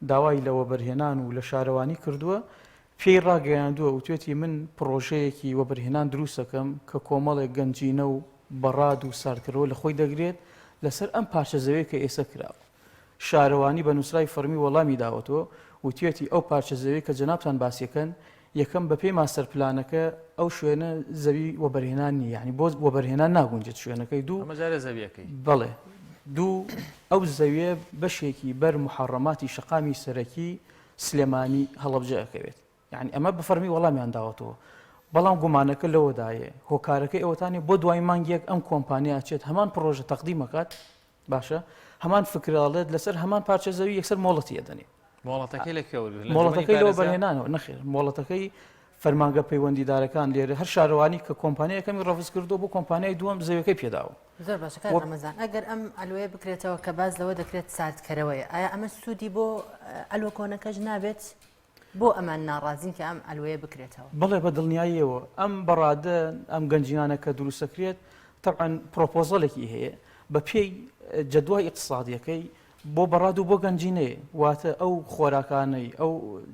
داوای لە وەبەرهێنان و لە شارەوانی کردووە. پێی ڕاگەیاندووە وتوێتی من پڕۆژەیەکی وەبەرهێنان دروستەکەم کە کۆمەڵێک گەنجینە و بەڕاد و ساردکەرەوە لە خۆی دەگرێت لەسەر ئەم پارچە زەویە کە ئێستا کراوە. شارەوانی بە نووسراوی فەڕمی وەڵامی داوەتەوە وتوێتی ئەو پارچە زەویە کە جەنابتان باسیەکەن یەکەم بەپێی ماستەر پلانەکە ئەو شوێنە زەوی وەبەرهێنان نییە یانی بۆ وەبەرهێنان ناگونجێت شوێنەکەی دوو ئەمە جارێ زەویەکەی. بەڵێ دوو ئەو زەویە بەشێکی بەر موحەڕەماتی شەقامی سەرەکی سلێمانی هەڵەبجە ئەکەوێت یعنی ئەمە بە فەرمی وەڵامیان داوەتەوە بەڵام گومانەکە لەوەدایە هۆکارەکەی ئەوەتانێ بۆ دوای مانگێک ئەم کۆمپانیا ئەچێت هەمان پڕۆژە تەقدیم ئەکات باشە هەمان فکراڵێت لەسەر هەمان پارچە زەوی یەکسەر مۆڵەتی ئەدەنێ مۆڵەتەکەی لە کوێ وەرگرت؟ لە مۆڵەتەکەی ئەنجومەنی لەوە پارێزگا؟ بەرهێنانەوە نەخێر مۆڵەتەکەی فەرمانگە پەیوەندیدارەکان لێرە هەر شارەوانی کە کۆمپانیای یەکەمی ڕەفز کردووە بۆ کۆمپانیای دووەم زەویەکەی پێداوە زۆر باشە کاک ڕەمەزان ئەگەر ئەم عەلوەیە بکرێتەوە کە باس لەوە دەکرێت ساردکەرەوەیە ئایا ئەمە سوودی بۆ عەلوە کۆنەکەش نابێت؟ بۆ ئەمان ناڕازین کە ئەم عەلوەیە بکرێتەوە؟ بەڵێ بە دڵنیاییەوە ئەم بەڕادە ئەم گەنجینانە کە دروستەکرێت تەبعەن پرۆپۆزەلێکی هەیە بە پێی جەدوای ئیقتسادیەکەی بۆ بەڕاد و بۆ گەنجینەیە واتە ئەو خۆراکانەی ئەو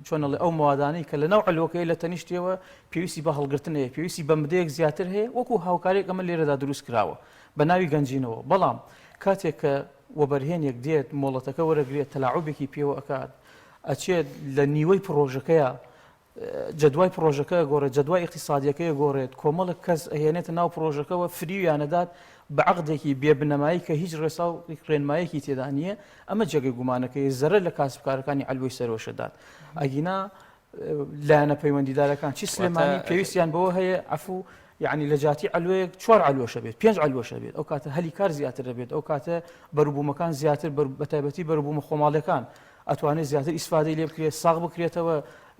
چۆن ئەڵێ ئەو موادانەی کە لە ناو عەلوەکەی لە تەنیشتیەوە پێویستی بە هەڵگرتن هەیە پێویستی بە مدەیەک زیاتر هەیە وەکو هاوکارێک ئەمە لێرەدا دروست کراوە بە ناوی گەنجینەوە بەڵام کاتێک کە وەبەرهێنێک دێت مۆڵەتەکە وەرەگرێت تەلاعوبێکی پێوە ئەکات ئەچێت لە نیوەی پڕۆژەکەیا جەدوای پڕۆژەکە ئەگۆڕێت، جەدوای ئیقتیسادیەکەی ئەگۆڕێت، کۆمەڵێک کەس ئەهێنێتە ناو پڕۆژەکەوە فریویان ئەدات بە عەقدێکی بێ بنەمایی کە هیچ ڕێسا و ڕێنمایەکی تێدا نییە، ئەمە جێگەی گومانەکەی زەرەر لە کاسبکارەکانی عەلوەی سەرەوەش ئەدات. ئەگینا لایەنە پەیوەندیدارەکان چی سلێمانی پێویستیان بەوە هەیە عەفو یعنی لە جیاتی عەلوەیەک چوار عەلوەشە بێت پێنج عەلوەشە بێت ئەو کاتە هەلی کار زیاتر دەبێت ئەو کاتە بەروبوومەکان زیاتر بەتایبەتی بەروبوومە خۆماڵیەکان ئەتوانێت زیاتر ئیسفادەی لێ بکرێت ساغ بکرێتەوە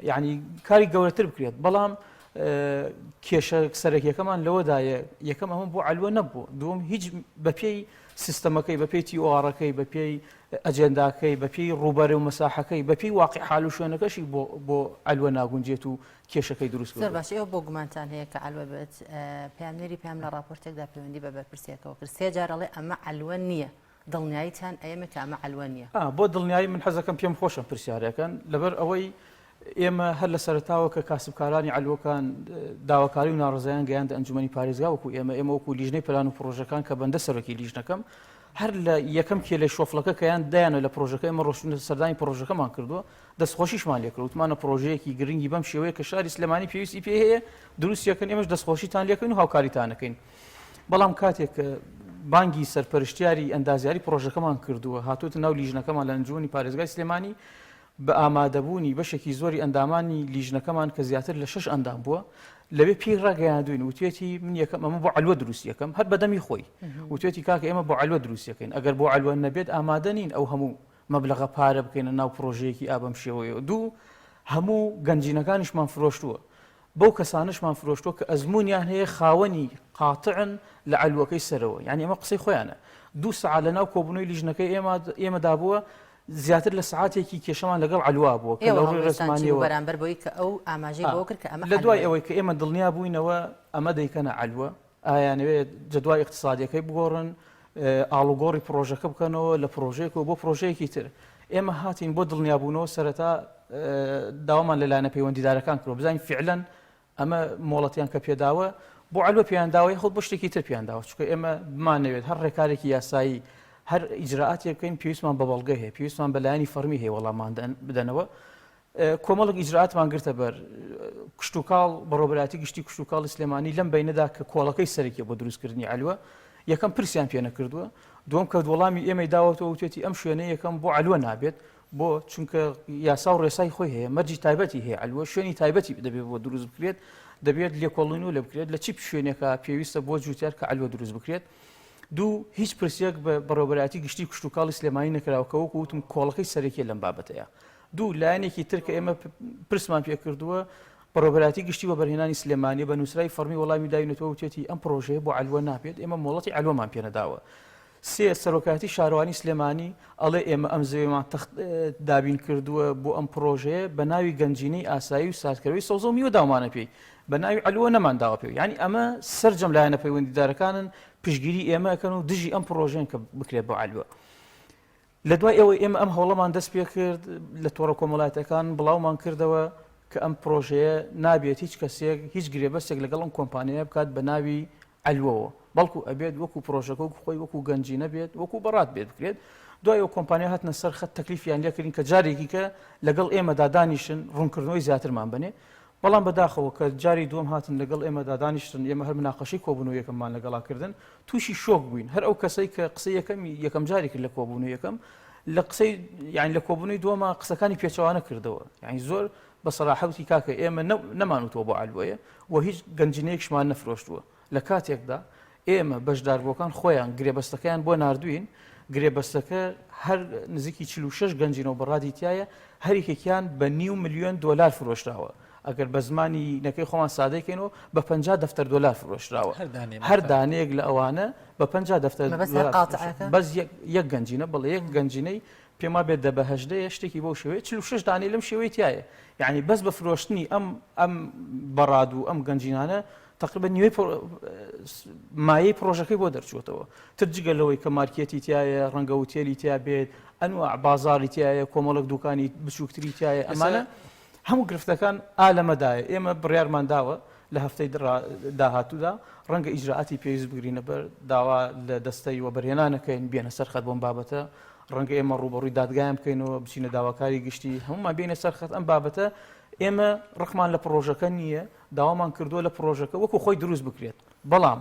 یعنی کاری گەورەتر بکرێت بەڵام کێشە سەرەکیەکەمان لەوەدایە یەکەم ئەمە بۆ عەلوە نەبوو دووەم هیچ بەپێی سیستەمەکەی بەپێی TOR ەکەی بەپێی ئەجێنداکەی بەپێی ڕووبەرە و مەساحەکەی بەپێی واقع حال و شوێنەکەشی بۆ بۆ عەلوە ناگونجێت و کێشەکەی دروست زۆر باش ئێوە بۆ گومانتان هەیە کە عەلوە بێت پەیامنێری پەیام لە ڕاپۆرتێکدا پەیوەندی بە بەرپرسێکەوە کرد سێ جار ئەڵێ ئەمە عەلوە نییە دڵنیاییتان ئەیەمێ کە ئەمە عەلوە نییە؟ ئا بۆ دڵنیایی من حەزەکەم پێم خۆشە پرسیارەکەن لەبەر ئەوەی ئێمە هەر لە سەرەتاوە کە کاسبکارانی عەلوەکان داواکاری و ناڕەزایان گەیاندە ئەنجومەنی پارێزگا وەکو ئێمە ئێمە وەکو لیژنەی پلان و پڕۆژەکان کە بەندە سەرۆکی لیژنەکەم هەر لە یەکەم کێلەی شۆفڵەکە کەیان دایانە لە پڕۆژەکە ئێمە ڕۆشتونە سەردانی پڕۆژەکەمان کردووە دەستخۆشیشمان لێکرد وتمانە پڕۆژەیەکی گرنگی بەم شێوەیە کە شاری سلێمانی پێویستی پێ هەیە دروستیەکەن ئێمەش دەستخۆشیتان لێکەین و هاوکاریتانەکەین بەڵام کاتێک کە بانگی سەرپەرشتیاری ئەندازیاری پڕۆژەکەمان کردووە هاتووتە ناو لیژنەکەمان لە ئەنجومەنی پارێزگای سلێمانی بە ئامادەبوونی بەشێکی زۆری ئەندامانی لیژنەکەمان کە زیاتر لە شەش ئەندام بووە لەوێ پێی ڕاگەیاندوین وتێتی من یەکەم ئەمە بۆ عەلوە دروست یەکەم هەر بەدەمی خۆی وتێتی کاکە ئێمە بۆ عەلوە دروست یەکەین ئەگەر بۆ عەلوە نەبێت ئامادە نین ئەو هەموو مەبلەغە پارە بکەینە ناو پرۆژەیەکی ئا بەم شێوەیەوە دوو هەموو گەنجینەکانیشمان فرۆشتووە بەو کەسانەشمان فرۆشتووە کە ئەزموونیان هەیە خاوەنی قاتعن لە عەلوەکەی سەرەوە یعنی ئەمە قسەی خۆیانە دوو سەعات لە ناو کۆبوونەوەی لیژنەکەی ئێمە ئێمەدا بووە زیاتر لە سەعاتێکی کێشەمان لەگەڵ عەلوا بووە کە ئێوە لە ڕووی هەڵوێستان چی بوو ڕێزمانیەوە بەرامبەر بەوەی کە ئەو ئاماژەی ئا بەوە کرد کە ئەمە لە دوای عەلوەیە؟ ئەوەی کە ئێمە دڵنیا بووینەوە ئەمە دەیکەنە عەلوە ئایانەوێت جەدوای ئیقتسادیەکەی بگۆڕن ئاڵوگۆڕی پڕۆژەکە بکەنەوە لە پڕۆژەیەکەوە بۆ پڕۆژەیەکی تر ئێمە هاتین بۆ دڵنیابوونەوە سەرەتا داوامان لە لایەنە پەیوەندیدارەکان کردوە بزانین فعلەن ئەمە مۆڵەتیان کە پێداوە بۆ عەلوە پێیان داوە یاخود بۆ شتێکی تر پێیان داوە چونکە ئێمە بمانەوێت هەر ڕێکارێکی یاسایی هەر ئیجرائاتێک بکەین پێویستمان بە بەڵگە هەیە پێویستمان بە لایەنی فەرمی هەیە وەڵاممان بدەنەوە کۆمەڵێک ئیجرائاتمان گرتە بەر، کشتوکاڵ، بەڕێوەبەرایەتی گشتی کشتوکاڵی سلێمانی لەم بەینەدا کە کۆڵەکەی سەرەکیە بۆ دروستکردنی عەلوە، یەکەم پرسیان پێ نەکردووە، دووەم کە وەڵامی ئێمەی داوەتەوە وتوێتی ئەم شوێنە یەکەم بۆ عەلوە نابێت، بۆ؟ چونکە یاسا و ڕێسای خۆی هەیە، مەرجی تایبەتی هەیە، عەلوە شوێنی تایبەتی دەبێت بۆ دروست بکرێت، دەبێت لێکۆڵینەوە لێ بکرێت لە چی شوێنێکە پێویستە بۆ جوتیار کە عەلوە دروست بکرێت. دوو، هیچ پرسێک بە بەڕێوەبەرایەتی گشتی کشتوکاڵی سلێمانی نەکراوە کە وەکو وتم کۆڵەکەی سەرەکیە لەم بابەتەیە. دوو، لایەنێکی تر کە ئێمە پرسمان پێ کردووە، بەڕێوەبەرایەتی گشتی وەبەرهێنانی سلێمانییە بە نووسراوی فەڕمی وەڵامی داوینەتەوە وتێتی ئەم پڕۆژەیە بۆ عەلوە نابێت، ئێمە مۆڵەتی عەلوەمان پێ نەداوە. سێ، سەرۆکایەتی شارەوانی سلێمانی ئەڵێ ئێمە ئەم زەویەمان تەخت دابین کردووە بۆ ئەم پڕۆژەیە بە ناوی گەنجینەی ئاسایی و ساردکەرەوەی سەوزە و میوە داومانە پێی، بە ناوی عەلوە نەمان داوە پێی. یانی ئەمە سەرجەم لایەنە پەیوەندیدارەکانن پشتگیری ئێمە ئەکەن و دژی ئەم پڕۆژەیەن کە بکرێت بۆ عەلوە. لە دوای ئەوەی ئێمە ئەم هەوڵەمان دەست پێ کرد لە تۆڕە کۆمەڵایەتەکان بڵاومان کردەوە. کە ئەم پرۆژەیە نابێت هیچ کەسێک هیچ گرێبەستێک لەگەڵ ئەم کۆمپانیایە بکات بە ناوی عەلوەوە بەڵکو ئەبێت وەکو پرۆژەکە وەکو خۆی وەکو گەنجینە بێت وەکو بەڕات بێت بکرێت دوای ئەو کۆمپانیا هاتنە سەر خەت تەکلیفیان لێکردین کە جارێکی کە لەگەڵ ئێمەدا دانیشن ڕوونکردنەوەی زیاترمان بنێ بەڵام بەداخەوە کە جاری دووەم هاتن لەگەڵ ئێمەدا دانیشتن ئێمە هەر مناقەشەی کۆبوونەوە یەکەممان لەگەڵا کردن تووشی شۆک بووین هەر ئەو کەسەی کە قسەی یەکەمی یەکەم جاری کرد لە کۆبوونەوە یەکەم لە قسەی یان لە کۆبوونەوەی دووەما قسەکانی پێچەوانە کردەوە یعنی زۆر بە سەراحە وتی کاکە ئێمە نەمانوتووە بۆ عەلوەیە و هیچ گەنجینەیەکشمان نەفرۆشتووە لە کاتێکدا ئێمە بەشداربووەکان خۆیان گرێبەستەکەیان بۆ ناردووین، گرێبەستەکە هەر نزیکی 46 گەنجینە و بەڕادی تایە، هەریەکێکیان بە نیو ملیۆن دۆلار فرۆشراوە. ئەگەر بە زمانی نەکەی خۆمان سادەی کەینەوە بە 50 دەفتەر دۆلار فرۆشراوە. هەر دانەیەک لە ئەوانە بە 50 دەفتەر دۆلار بەس یەک گەنجینە بەڵێ یەک گەنجینەی پێم وابێت دە بە هەژدەیە شتێکی بەو شێوەیە 46 دانەی لەم شێوەی تایە یعنی بەس بە فرۆشتنی ئەم ئەم بەڕاد و ئەم گەنجینانە تقریبا نیوەی مایەی پرۆژەکەی بۆ دەرچووەتەوە تر جگە لەوەی کە مارکێتی تایە ڕەنگە وتێلی تیا بێت ئەنوا بازاری تایە کۆمەڵک دوکانی بچووکتری تایە ئەمانە هەموو گرفتەکان ئا لەمەدایە ئێمە بڕیارمان داوە لە هەفتەی داهاتوودا ڕەنگە ئیجرائاتی پێویست بگرینە بەر داوا لە دەستەی وەبەرهێنانەکەین بێنە سەر خەت بۆم بابەتە ڕەنگە ئێمە ڕووبەڕووی دادگایان بکەینەوە بچینە داواکاری گشتی هەمومان بێنە سەر خەت ئەم بابەتە ئێمە ڕقمان لە پڕۆژەکە نییە داوامان کردووە لە پڕۆژەکە وەکو خۆی دروست بکرێت بەڵام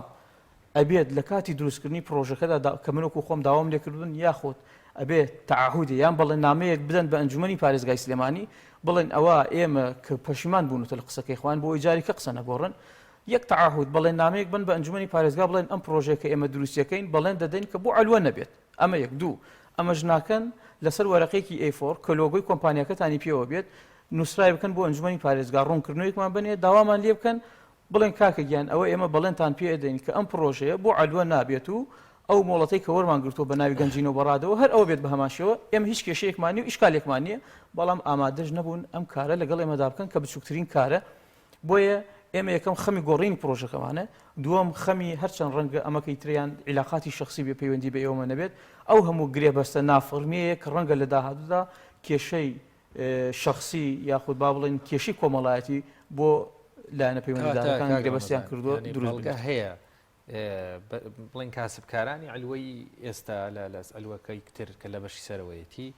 ئەبێت لە کاتی دروستکردنی پڕۆژەکەدا کە من وەکو خۆم داوام لێکردوون یاخود ئەبێت تەعەهودێ یان بەڵێننامەیەک بدەن بە ئەنجومەنی پارێزگای سلێمانی بڵێن ئەوە ئێمە کە پەشیمان بوونەتە لە قسەکەی خۆیان بۆ ئەوەی جارێکە قسە نەگۆڕن یەک تەعەهود بەڵێننامەیەک بن بە ئەنجومەنی پارێزگا بڵێن ئەم پڕۆژەیە کە ئێمە دروستیەکەین بەڵێن دەدەین کە بۆ عەلوە نەبێت ئەمە یەک دوو ئەمەش ناکەن لەسەر وەرەقەیەکی A4 کە لۆگۆی کۆمپانیاکەتانی پێوە بێت نووسراوی بکەن بۆ ئەنجومەنی پارێزگا ڕوونکردنەوەیەکمان بنێ داوامان لێ بکەن بڵێن کاکە گیان ئەوە ئێمە بەڵێنتان پێ ئەدەین کە ئەم پڕۆژەیە بۆ عەلوە نابێت و ئەو مۆڵەتەی کە وەرمان گرتووە بە ناوی گەنجینە و بەڕادەوە هەر ئەوە بێت بە هەمان شێوە ئێمە هیچ کێشەیەکمان نیە و ئیشکالێکمان نیە بەڵام ئامادەش نەبوون ئەم کارە لەگەڵ ئێمەدا بکەن کە بچووکترین کارە بۆیە ئێمە یەکەم خەمی گۆڕینی پڕۆژەکەمانە دووەم خەمی هەرچەند ڕەنگە ئەمەکەی تریان عیلاقاتی شخصی بێ پەیوەندی بە ئێوەمە نەبێت ئەو هەموو گرێبەستە نافەرمیەیە کە ڕەنگە لە داهاتوودا کێشەی شەخسی یاخود با بڵێن کێشەی کۆمەڵایەتی بۆ لایەنە پەیوەندیدارەکان گرێبەستیان کردووە دروست بەڵگە هەیە بڵێن کاسبکارانی عەلوەی ئێستا لە لە عەلوەکەی تر کە لە بەشی سەرەوەیەتی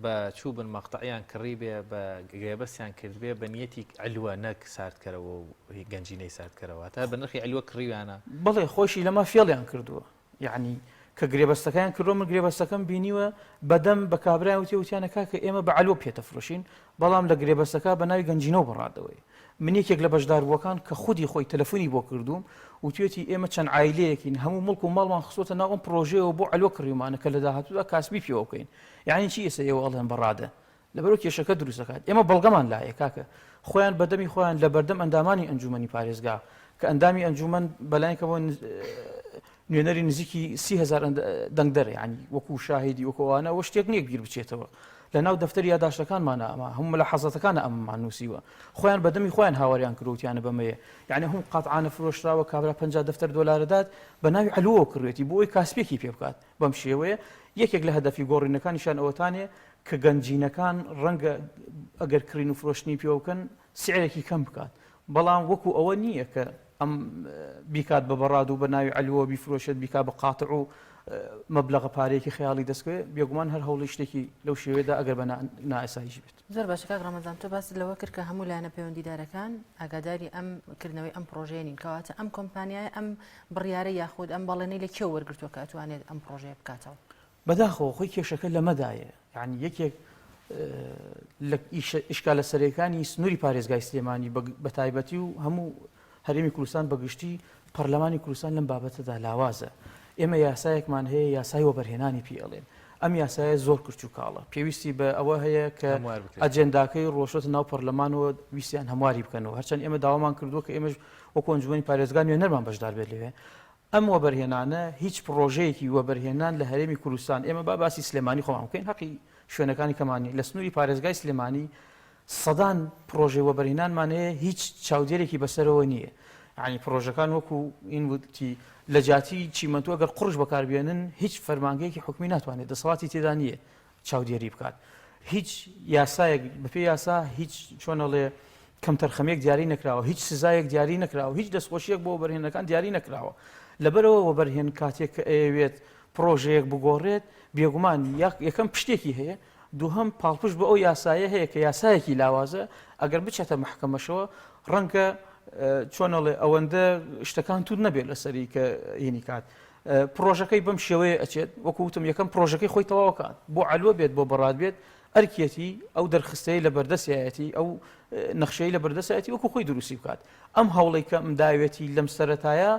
بە چوو بن مەقتەعیان کڕی بێ بە گرێبەستیان کردبێ بە نیەتی عەلوە نەک ساردکەرەوە و گەنجینەی ساردکەرەوە تا بە نرخی عەلوە کڕیویانە. بەڵێ خۆشی لەمە فێڵیان کردووە یەعنی کە گرێبەستەکەیان کردووە من گرێبەستەکەم بینیوە بەدەم بە کابرای وتی وتیانە کاکە ئێمە بە عەلوە پێتەفرۆشین بەڵام لە گرێبەستەکە بە ناوی گەنجینەوە بەڕادەوەی من یەکێک لە بەشداربووەکان کە خودی خۆی تەلەفۆنی بۆ کردووم وتوێتی ئێمە چەند عایلەیەکین هەموو مڵک و ماڵمان خستۆتە ناو ئەم پرۆژەیەوە بۆ عەلوە کڕیومانە کە لە داهاتوودا کاسبی پێوە بکەین یعنی چی ئێستا ئێوە ئەڵێن بەڕادە لەبەرئەوە کێشەکە دروست دەکات ئێمە بەڵگەمان لایە کاکە خۆیان بەدەمی خۆیان لە بەردەم ئەندامانی ئەنجومەنی پارێزگا کە ئەندامی ئەنجومەن بەلای کەەوە نوێنەری نزیکی 30هزار دەنگدەر ینی وەکو شاهیدی وەکوانە وە شتێک نییە بیر بچێتەوە لە ناو دەفتەری یاداشتەکانمانە ئەمە هەموو لە حەزەتەکانە ئەمەمان نووسیوە خۆیان بەدەمی خۆیان هاواریان کردوتیانە بەمەیە یعنی هەم قاتعانە فرۆشراوە کابرا 50 دەفتەر دۆلارەدات بە ناوی عەلوەوە کڕێتی بۆ ئەوی کاسپێکی پێ بکات بەم شێوەیە یەکێک لە هەدەفی گۆڕینەکانیشان ئەوەتانێ کە گەنجینەکان ڕەنگە ئەگەر کڕین و فرۆشتنی پێوە بکەن سعرێکی کەم بکات بەڵام وەکو ئەوە نییە کە ئەم بیکات بە بەڕاد و بە ناوی عەلوەوە بیفرۆشێت بیکا بە قاتع و مەبلەغە پارەیەکی خەیاڵی دەستکەوێت بێگومان هەر هەوڵی شتێکی لەو شێوەیەدا ئەگەر بە نائاساییش بێت. زۆر باشە کاک ڕەمەزان تۆ باست لەوە کرد کە هەموو لایەنە پەیوەندیدارەکان ئاگاداری ئەم کردنەوەی ئەم پڕۆژەیە نین کەواتە ئەم کۆمپانیایە ئەم بڕیارە یاخود ئەم بەڵێنەی لە کێ وەرگرتووە کە ئەتوانێت ئەم پڕۆژەیە بکاتەوە؟ بەداخەوە خۆی کێشەکە لەمەدایە یعنی یەکێک لە ئیشکالە سەرەکانی سنووری پارێزگای سلێمانی بە تایبەتی و هەموو هەرێمی کوردستان بەگشتی پەرلەمانی کوردستان لەم بابەتەدا لاوازە ئێمە یاسایەکمان هەیە یاسای وەبەرهێنانی پێ ئەڵێن ئەم یاسایە زۆر کرچ و کاڵە پێویستی بە ئەوە هەیە کە ئەجێنداکەی ڕۆشتە ناو پەرلەمانەوە ویستیان هەمواری بکەنەوە هەرچەند ئێمە داوامان کردووە کە ئێمەش وەکو ئەنجومەنی پارێزگا نوێنەرمان بەشدار بێت لەوێ ئەم وەبەرهێنانە هیچ پڕۆژەیەکی وەبەرهێنان لە هەرێمی کوردستان، ئێمە با باسی سلێمانی خۆمان بکەین، هەقی شوێنەکانی کەمان نییە، لە سنووری پارێزگای سلێمانی سەدان پڕۆژەی وەبەرهێنانمان هەیە هیچ چاودێرێکی بەسەرەوە نییە. یانی پڕۆژەکان وەکو ئین وتی لە جیاتی چیمەنتۆ ئەگەر قوڕش بەکاربێنن هیچ فەرمانگەیەکی حکومی ناتوانێت دەسەڵاتی تێدا نییە چاودێری بکات. هیچ یاسایەک بەپێی یاسا هیچ چۆنەڵێ. کەمتەرخەمیەک دیاری نەکراوە، هیچ سزایەک دیاری نەکراوە، هیچ دەستخۆشیەک بۆ وەبەرهێنەکان دیاری نەکراوە. لەبەرئەوە وەبەرهێن کاتێک کە ئەیەوێت پڕۆژەیەک بگۆڕێت، بێگومان یەکەم پشتێکی هەیە، دووهەم پاڵپشت بۆ ئەو یاسایە هەیە کە یاسایەکی لاوازە، ئەگەر بچێتە مەحکەمەشەوە ڕەنگە چۆن ئەڵێ ئەوەندە شتەکان توند نەبێت لەسەری کە هینی کات. پڕۆژەکەی بەم شێوەیە ئەچێت، وەکو وتم یەکەم پڕۆژەکەی خۆی تەواو کات، بۆ عەلوە بێت بۆ بەڕاد بێت، ئەرکیەتی ئەو دەرخستەی لە بەردەستیایەتی ئەو نەخشەی لە بەردەستایەتی وەکو خۆی دروستی بکات ئەم هەوڵی کە ئەم داوێتی لەم سەرەتایە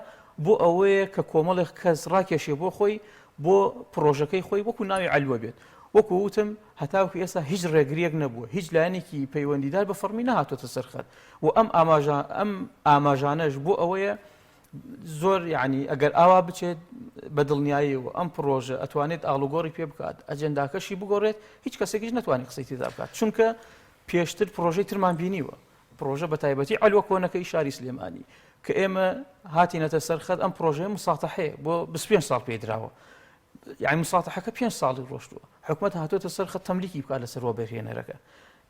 بۆ ئەوەیە کە کۆمەڵێک کەس ڕاکێشێ بۆ خۆی بۆ پڕۆژەکەی خۆی وەکو ناوی عەلوە بێت وەکو وتم هەتاوەکو ئێستا هیچ ڕێگریەک نەبووە هیچ لایەنێکی پەیوەندیدار بە فەڕمی نەهاتۆتە سەرخەت و ئەم ئاماژە ئەم ئاماژانەش بۆ ئەوەیە زۆر یعنی ئەگەر ئاوا بچێت بە دڵنیاییەوە ئەم پڕۆژە ئەتوانێت ئاڵوگۆڕی پێ بکات ئەجێنداکەشی بگۆڕێت هیچ کەسێکیش نەتوانێت قسەی تێدا بکات چونکە پێشتر پڕۆژەی ترمان بینیوە پڕۆژە بە تایبەتی عەلوە کۆنەکەی شاری سلێمانی کە ئێمە هاتینەتە سەر خەت ئەم پڕۆژەیە مساتەحەیە بۆ 25 ساڵ پێدراوە یعنی مساتەحەکە پێنج ساڵی ڕۆشتووە حکومەت هاتۆتە سەر خەت تەملیکی بکات لەسەر وەبەرهێنەرەکە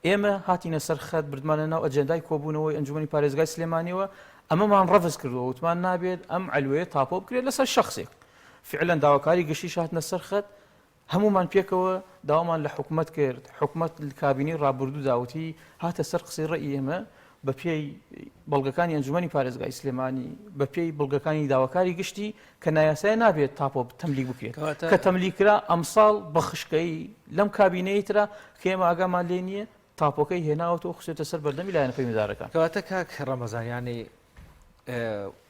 ئێمە هاتینە سەر خەت بردمانە ناو ئەجێندای کۆبوونەوەی ئەنجومەنی پارێزگای سلێمانیەوە ئەمەمان ڕەفز کردووە وتمان نابێت ئەم عەلوەیە تاپۆ بکرێت لەسەر شخصێک فعلا داواکاری گشتیش هاتنە سەر خەت هەمومان پێکەوە داوامان لە حکومەت کرد حکومەت کابینەی ڕابردوو داوتی هاتە سەر قسەی ڕێی ئێمە بە پێی بەڵگەکانی ئەنجومەنی پارێزگای سلێمانی بە پێی بەڵگەکانی داواکاری گشتی کە نایاسای نابێت تاپۆ تەملیک بکرێت کە تەملیک کرا ئەمساڵ بە خشکەیی لەم کابینەی ترا کە ئێمە ئاگامان لێ نییە تاپۆکەی هێناوەتەوە خستێتە سەر بەردەمی لایەنە پەیوەندیدارەکان. کەواتە کاک ڕەمەزان یانی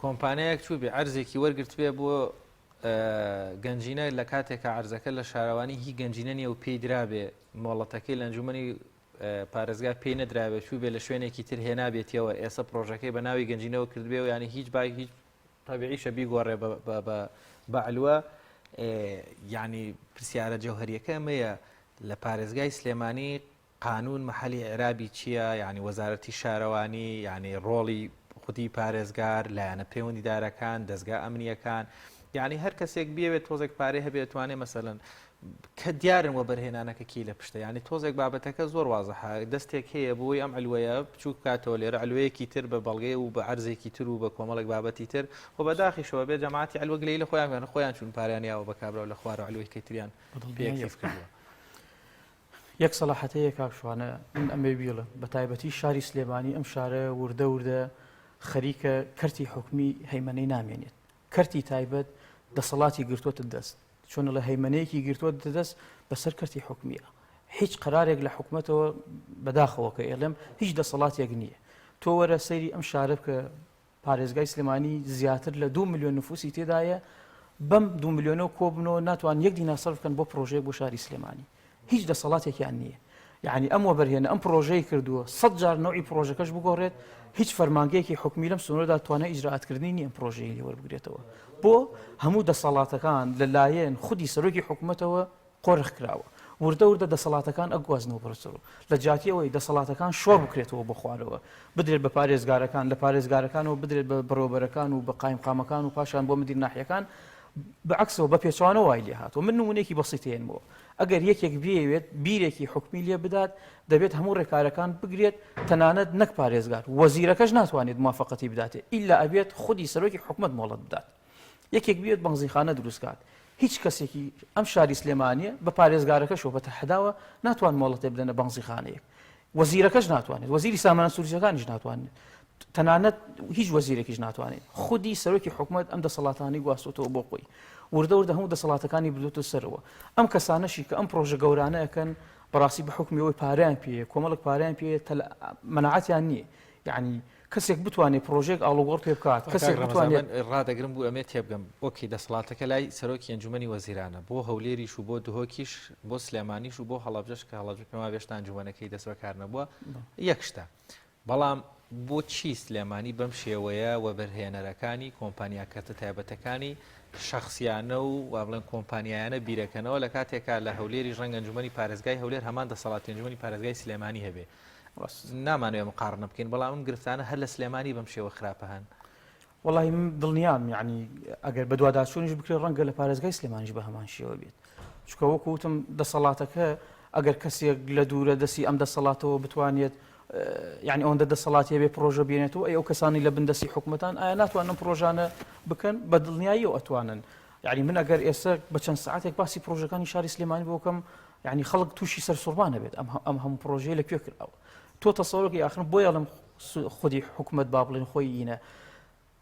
کۆمپانیایەک چووبێ عەرزێکی وەرگرتبێ بۆ گەنجینە لە کاتێکا عەرزەکە لە شارەوانی هی گەنجینە نییە و پێی درابێ مۆڵەتەکەی لە ئەنجومەنی پارێزگا پێی نەدرابێ چووبێ لە شوێنێکی تر هێنابێتیەوە ئێستا پرۆژەکەی بە ناوی گەنجینەوە کردبێ و یانی هیچ بای هیچ تەبیعیشە بیگۆڕێ بە عەلوە یانی پرسیارە جەوهەریەکە ئەمەیە لە پارێزگای سلێمانی قانون محلی عێرابی چییە یعنی وەزارەتی شارەوانی یعنی ڕۆڵی خودی پارێزگار لایەنە پەیوەندیدارەکان دەستگا ئەمنیەکان یعنی هەر کەسێک بیەوێت تۆزێک پارەی هەبێت توانێ مەسەلەن کە دیارن وەبەرهێنانەکە کی لە پشتە یعنی تۆزێک بابەتەکە زۆر وازحە دەستێک هەیە بۆی ئەم علوەیە بچوک بکاتەوە لێرە علوەیەکی تر بە بەڵگەی و بە عەرزێکی تر و بە کۆمەڵێک بابەتی تر و بەداخیشەوە بێ جەماعەتی علوە گلەیی لە خۆیان بکەن خۆیان چوون پارەیان یاوە بە کابرا و لە خوارەوە علوەیەکی تریان پێ کردووە. یەک سەڵاحەت هەیە کاک شوانە من ئەمەوێ بیڵێم بە تایبەتی شاری سلێمانی ئەم شارە وردە وردە خەریکە کەرتی حکومی هەیمەنەی نامێنێت کەرتی تایبەت دەسەڵاتی گرتووەتە دەست، چۆن ئەڵێ هەیمەنەیەکی گرتووەتە دەست بەسەر کەرتی حکومییە. هیچ قەرارێک لە حکومەتەوە بەداخەوە کە ئێڵێم هیچ دەسەڵاتێک نییە. تۆ وەرە سەیری ئەم شارە بکە پارێزگای سلێمانی زیاتر لە دو ملیۆن نفوسی تێدایە بەم دو ملیۆنەوە کۆبنەوە ناتوان یەک دینار سەرف بکەن بۆ پرۆژەیەک بۆ شاری سلێمانی. هیچ دەسەڵاتێکیان نییە یعنی ئەم وەبەرهێنە ئەم پرۆژەی کردووە سە جار نەوعی پرۆژەکەش بگۆڕێت هیچ فەرمانگەیەکی حکومی لەم سنوورەدا توانای ئیجرائاتکردنی نییە ئەم پرۆژەی لێ وەربگرێتەوە بۆ هەموو دەسەڵاتەکان لەلایەن خودی سەرۆکی حکوومەتەوە قۆرخ کراوە وردە وردە دەسەڵاتەکان ئەگوازنەوە بەرەسەر لە جیاتی ئەوەی دەسەڵاتەکان شۆڕ بکرێتەوە بۆ خوارەوە بدرێت بە پارێزگارەکان لە پارێزگارەکانەوە بدرێت بە بەڕێوەبەرەکان و بە قایمقامەکان و پاشان بۆ مدیر ناحیەکان بەعەکسەوە بە پێچەوانەوە وای لێ هاتووە من نمونەیەکی بەسیت هێنمەوە ئەگەر یەکێک بیەوێت بیرێکی حکومی لێ بدات دەبێت هەموو ڕێکارەکان بگرێت تەنانەت نەک پارێزگار وەزیرەکەش ناتوانێت موافقەتی بداتێ ئیلا ئەبێت خودی سەرۆکی حکومەت مۆڵەت بدات یەکێک بێت بەنزینخانە دروستکات هیچ کەسێکی ئەم شاری سلێمانیە بە پارێزگارەکەشەوە بە تەحەداوە ناتوان مۆڵەتێ بدەنە بەنزینخانەیەک وەزیرەکەش ناتوانێت وەزیری سامانە سروشتیەکانیش ناتوانێت تەنانەت هیچ وەزیرێکیش ناتوانێت خودی سەرۆکی حکومەت ئەم دەسەڵاتانی گواستۆتەوە بۆ خۆی وردە وردە هەموو دەسەڵاتەکانی بردوتە سەرەوە ئەم کەسانەشی کە ئەم پرۆژە گەورانەکەن بەڕاستی بە حکمی ئەوەی پارەیان پێیە کۆمەڵک پارەیان پێ مەناعەتیان نییە یعنی کەسێک بتوانێت پرۆژێک ئاڵوگۆڕ پێ بکات کەسێک بتوانێت ڕادەگرم بوو ئەمێ تێبگەم okay دەسەڵاتەکە لای سەرۆکی ئەنجومەنی وەزیرانە بۆ هەولێریش و بۆ دهۆکیش بۆ سلێمانیش و بۆ هەڵەبجەش کە هەڵەبجە پێما بێشتا ئەنجومەنەکەی دەست بەکار نەبووە یەک شتە بەڵام بۆچی سلێمانی بەم شێوەیە وەبەرهێنەرەکانی کۆمپانیا کەرتە تایبەتەکانی شەخسیانە و وا بڵێن کۆمپانیایانە بیرەکەنەوە لە کاتێکا لە هەولێریش ڕەنگە ئەنجومەنی پارێزگای هەولێر هەمان دەسەڵاتی ئەنجومەنی پارێزگای سلێمانی هەبێ نامانەوێ مقارنە بکەین بەڵام ئەم گرفتانە هەر لە سلێمانی بەم شێوە خراپە هەن. وەڵی من دڵنیام یعنی ئەگەر بەدواداچوونیش بکرێت ڕەنگە لە پارێزگای سلێمانیش بە هەمان شێوە بێت چونکە وەکو وتم دەسەڵاتەکە ئەگەر کەسێک لە دوورە دەستی ئەم دەسەڵاتەوە بتوانێت. یعنی ئەوەندە دەسەڵاتی هەبێ پرۆژە بێنێتەوە ئەی ئەو کەسانی لە بندەستی حکومەتان ئایا ناتوانن پرۆژانە بکەن بە دڵنیاییەوە ئەتوانن یعنی من ئەگەر ئێستا بە چەند ساعتێک باسی پرۆژەکانی شاری سلێمانی بۆ بکەم یعنی خەڵک تووشی سەرسوڕمان هەبێت ئەم ئەم هەموو پرۆژەیە لە کوێ کراوە تۆ تەسەوەرەکەی ئاخر بۆیە ئەڵێم خودی حکومەت با بڵێن خۆی ئینە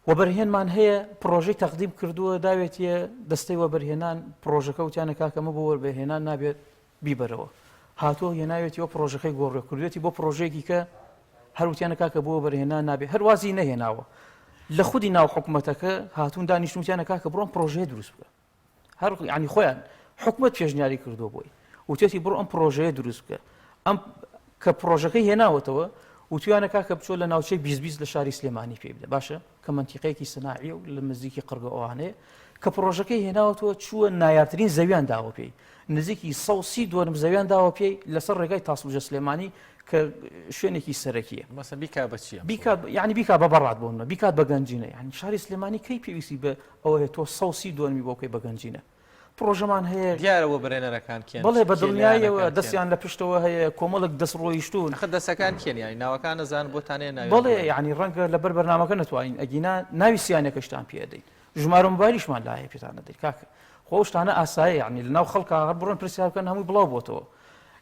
وەبەرهێنمان هەیە پڕۆژەی تەقدیم کردووە داوێتیە دەستەی وەبەرهێنان پڕۆژەکە وتیانە کاکە ئەمە بۆ وەربەرهێنان نابێت بیبەرەوە هاتووە هێناوێتیەوە پڕۆژەکەی گۆڕێ کردوێتی بۆ پڕۆژەیەکی کە هەر وتیانە کاکە بۆ وەبەرهێنان نابێت هەروازی نەهێناوە لە خودی ناو حکوومەتەکە هاتوون دانیشتون وتیانە کاکە بڕۆم پڕۆژەیە دروست بکە هەر یعنی خۆیان حکومەت پێشنیاری کردووە بۆی وتێتی بڕۆ ئەم پڕۆژەیە دروست بکە ئەم کە پڕۆژەکەی هێناوەتەوە وتویانە کاکە بچۆ لە ناوچەی بیزبیز لە شاری سلێمانی پێی بدە باشە کە منتیقەیەکی سناعیە و لە نزیکی قڕگە ئەوانەیە کە پڕۆژەکەی هێناوەتەوە چووە نایابترین زەویان داوە پێی نزیکی 130 دۆنم زەویان داوە پێی لەسەر ڕێگای تاسڵوجە سلێمانی کە شوێنێکی سەرەکیە مەسە بیکا بە چیە بیکات یعنی بیکا بە بەڕات بۆ منە بیکات بە گەنجینە یعنی شاری سلێمانی کەی پێویستی بە ئەوەیە تۆ 130 دۆنمی بۆ بکەی بە گەنجینە پڕۆژەمان هەیە دیارە وەبەرهێنەرەکان کێن بەڵێ بە دڵنیایەوە دەستیان لە پشتەوە هەیە کۆمەڵێک دەست ڕۆیشتوون ئەخە دەسەکان کێن یانی ناوەکان نەزان بۆتان هەیە ناویان بەڵێ بڵێن. یانی ڕەنگە لەبەر بەرنامەکە نەتوانین ئەگینا ناوی سیانەکەشتان پێ ئەدەین ژمارە مۆبایلیشمان لا هەیە پێتان ئەدەین کاکە خۆ ئەو شتانە ئاسایە یانی لەناو خەڵکا هەر بڕۆن پرسیار بکەن هەمووی بڵاو بۆتەوە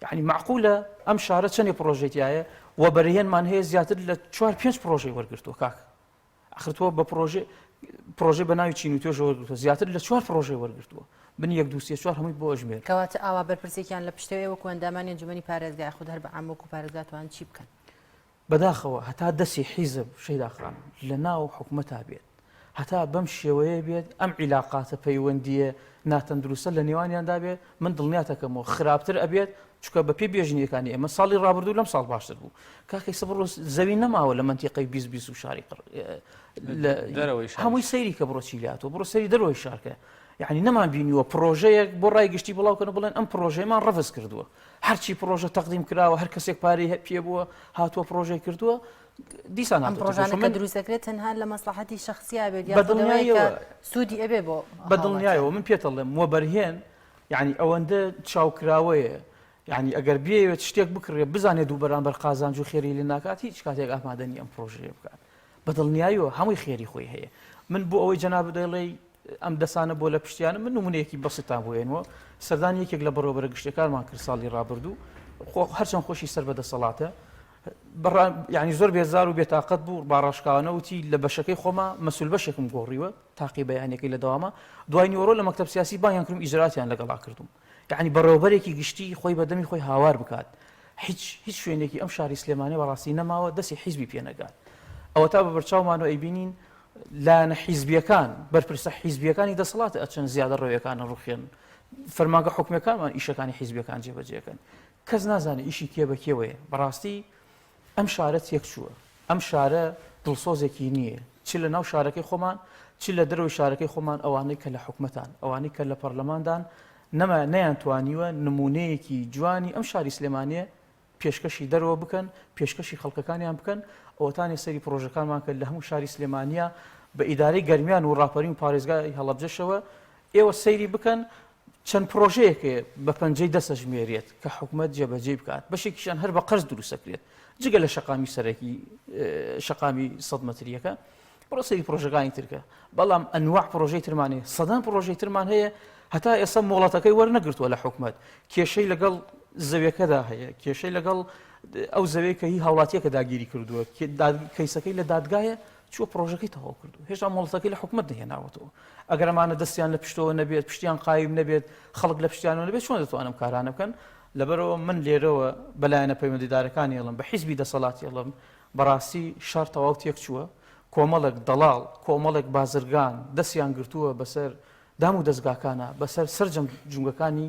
یعنی معقولە ئەم شارە چەندێ پڕۆژەی تایە وەبەرهێنمان هەیە زیاتر لە چوار پێنج پڕۆژەی وەرگرتووە کاک ئەخر تۆ بە پڕۆژەی پڕۆژەی بە ناوی چین و توێژ وەرگرتووە زیاتر لە چوار پڕۆژەی وەرگرتووە بن یەک دوو سێ چوار هەمووی بۆ ئەژمێر. کەواتە ئاوا بەرپرسێکیان لە پشتەوەیە وەکو ئەندامانی ئەنجومەنی پارێزگا یاخود هەر بە عام وەکو پارێزگا توان چی بکەن؟ بەداخەوە هەتا دەسی حیزب شەیدا خان لە ناو حکومەتا بێت هەتا بەم شێوەیە بێت ئەم عیلاقاتە پەیوەندییە ناتەندروستە لە نێوانیاندا بێت من دڵنیاتەکەمەوە خراپتر ئەبێت چونکە بە پێی بێژنیەکانی ئێمە ساڵی ڕابردوو لەم ساڵ باشتر بوو کاکەی سبڕ زەوی نەماوە لە منتیقەی 20 20 و شاری قڕ دەرەوەی شار. هەمووی سەیری کە بڕۆ چی لاتەوە بڕۆ سەری دەرەوەی شارکە یعنی نەمان بینیوە پرۆژەیەک بۆ ڕای گشتی بڵاوکەن و بڵێن ئەم پرۆژەیەمان ڕەفز کردووە هەرچی پرۆژە تەقدیم کراوە هەر کەسێک پارەی پێ بووە هاتووە پرۆژەی کردووە دیسان ئەم هاتووەتە پرۆژانە پێش. کە من دروست دەکرێت تەنها لە مەسڵەحەتی شەخسیا بێت بە یاخود ئەوەیە کە دڵنیاییەوە سوودی ئەبێ بۆ بە هاوڵاتیان. دڵنیایەوە من پێتەڵێم وەبەرهێن یانی ئەوەندە چاوکراوەیە یانی ئەگەر بیەوێت شتێک بکڕێ بزانێت دوو بەرامبەر قازانج و خێری لێ ناکات هیچ کاتێک ئامادە نییە ئەم پرۆژەیە بکات بە دڵنیاییەوە هەمووی خێری خۆی هەیە من بۆ ئەوەی جەنابت دەڵێی ئەم دەسانە بۆ لە پشتیانە من نمونەیەکی بەسیتان بۆ ئێنەوە سەردانی یەکێک لە بەڕێوەبەرە گشتیەکانمان کرد ساڵی ڕابردوو خۆ هەرچەند خۆشی سەر بە دەسەڵاتە یعنی زۆر بێزار و بێتاقەت بوو باڕاشکاوانە وتی لە بەشەکەی خۆما مەسول بەشێکم گۆڕیوە تاقی بەیانەکەی لە دەوامە دوای نیوەڕۆ لە مەکتەب سیاسی بانگیان کردم ئیجراتیان لەگەڵا کردوم یعنی بەڕێوەبەرێکی گشتی خۆی بە دەمی خۆی هاوار بکات هیچ هیچ شوێنێکی ئەم شاری سلێمانی بەڕاستی نەماوە دەستی حیزبی پێ نەگات ئەوەتا بە بەرچاومانەوە ئەیبینین لایەنە حیزبیەکان بەرپرسە حیزبیەکانی دەسەڵات ئەچن زیادە ڕەویەکانە ڕوخێن فەرمانگە حکومیەکانمان ئیشەکانی حیزبیەکان جێبەجێکەن کەس نازانێت ئیشی کێ بە کێوەیە بەڕاستی ئەم شارە تێکچووە ئەم شارە دڵسۆزێکی نییە چ لە ناو شارەکەی خۆمان چ لە دەرەوەی شارەکەی خۆمان ئەوانەی کە لە حکومەتان ئەوانەی کە لە پەرلەماندان نەما نەیانتوانیوە نمونەیەکی جوانی ئەم شاری سلێمانیە پێشکەشی دەرەوە بکەن پێشکەشی خەڵکەکانیان بکەن ئەوەتانێ سەری پرۆژەکانمان کرد لە هەموو شاری سلێمانیە بە ئیدارەی گەرمیان و ڕاپەرین و پارێزگای هەڵەبجەشەوە ئێوە سەیری بکەن چەند پرۆژەیەک هەیە بە پەنجەی دەست ئەژمێرێت کە حکومەت جێبەجێی بکات، بەشێکیشیان هەر بە قەرز دروستەکرێت، جگە لە شەقامی سەرەکی شەقامی سەد مەتریەکە، بڕۆ سەیری پرۆژەکانی ترکە، بەڵام ئەنواع پرۆژەی ترمان هەیە، سەدان پرۆژەی ترمان هەیە هەتا ئێستا مۆڵەتەکەی وەرنەگرتووە لە حکومەت، کێشەی لەگەڵ زەویەکەدا هەیە، کێشەی لەگەڵ ئەو زەویەی کە هی هاوڵاتیەکە داگیری کردووە، کەیسەکەی لە دادگایە، چووە پرۆژەکەی تەواو کردو هێشتا مۆڵەتەکەی لە حکومەت نەهێناوەتەوە ئەگەر ئەمانە دەستیان لە پشتەوە نەبێت پشتیان قایم نەبێت خەڵک لە پشتیانەوە نەبێت چۆن دەتوانم کارانە بکەن لەبەرەوە من لێرەوە بەلایەنە پەیوەندیدارەکانی ئەڵم بە حیزبی دەسەڵاتی ئەڵم بەڕاستی شار تەواو تێک چووە کۆمەڵێک دەڵاڵ کۆمەڵێک بازرگان دەستیان گرتووە بەسەر دام و دەزگاکانە بەسەر سەرجەم جومگەکانی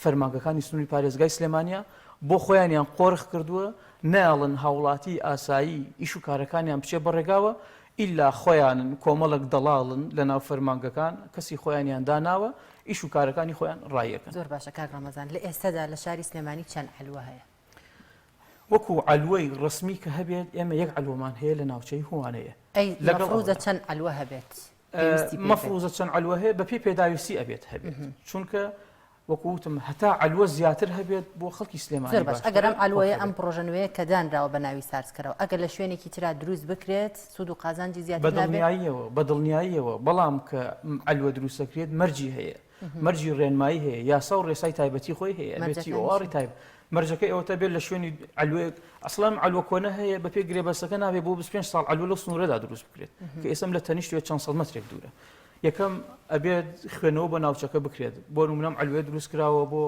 فەرمانگەکانی سنووری پارێزگای سلێمانییە بۆ خۆیانیان قۆرخ کردووە، نایەڵن هاوڵاتی ئاسایی ئیش و کارەکانیان بچێ بە ڕێگاوە، ئیلا خۆیانن کۆمەڵێک دەڵاڵن لەناو فەرمانگەکان کەسی خۆیانیان داناوە ئیش و کارەکانی خۆیان ڕاییەکەن. زۆر باشە کاک ڕەمەزان لە ئێستەدا لە شاری سلێمانی چەند عەلوە هەیە؟ وەکو عەلوەی ڕەسمی کە هەبێت ئێمە یەک عەلوەمان هەیە لە ناوچەی هوانەیە. ئەی لەگەڵ مەفروزە ئەوەدا. چەند عەلوە هەبێت؟ پێویستی پێی بێت؟ مەفروزە چەند عەلوە هەیە بەپێی پێداویستی ئەبێت هەبێت چونکە. وەکو وتم هەتا عەلوە زیاتر هەبێت بۆ خەڵکی سلێمانی زۆر باش باشترە، ئەگەر ئەم عەلوەیە خۆشتر ئەم بێت. پڕۆژە نوێیە کە دانراوە بە ناوی سارزکەرەوە ئەگەر لە شوێنێکی ترا دروست بکرێت سوود و قازانجی زیاتر بە نابێت؟ دڵنیاییەوە بە دڵنیاییەوە بەڵام کە عەلوە دروست دەکرێت مەرجی هەیە مەرجی ڕێنمایی هەیە یاسا و ڕێسای تایبەتی خۆی هەیە ئەبێت مەرجەکانی TOR چین؟ تایب مەرجەکەی ئەوەتا بێت لە شوێنی عەلوەیەک ئەسڵەن ئەم عەلوە کۆنە هەیە بەپێی گرێبەستەکە نابێت بۆ 25 ساڵ عەلوە لەو سنوورەدا دروست بکرێت کە ئێستا لە تەنیشت چەند سەد مەترێک دوورە یەکەم ئەبێت خوێندنەوە بۆ ناوچەکە بکرێت، بۆ نمونە ئەم عەلوەیە دروست کراوە بۆ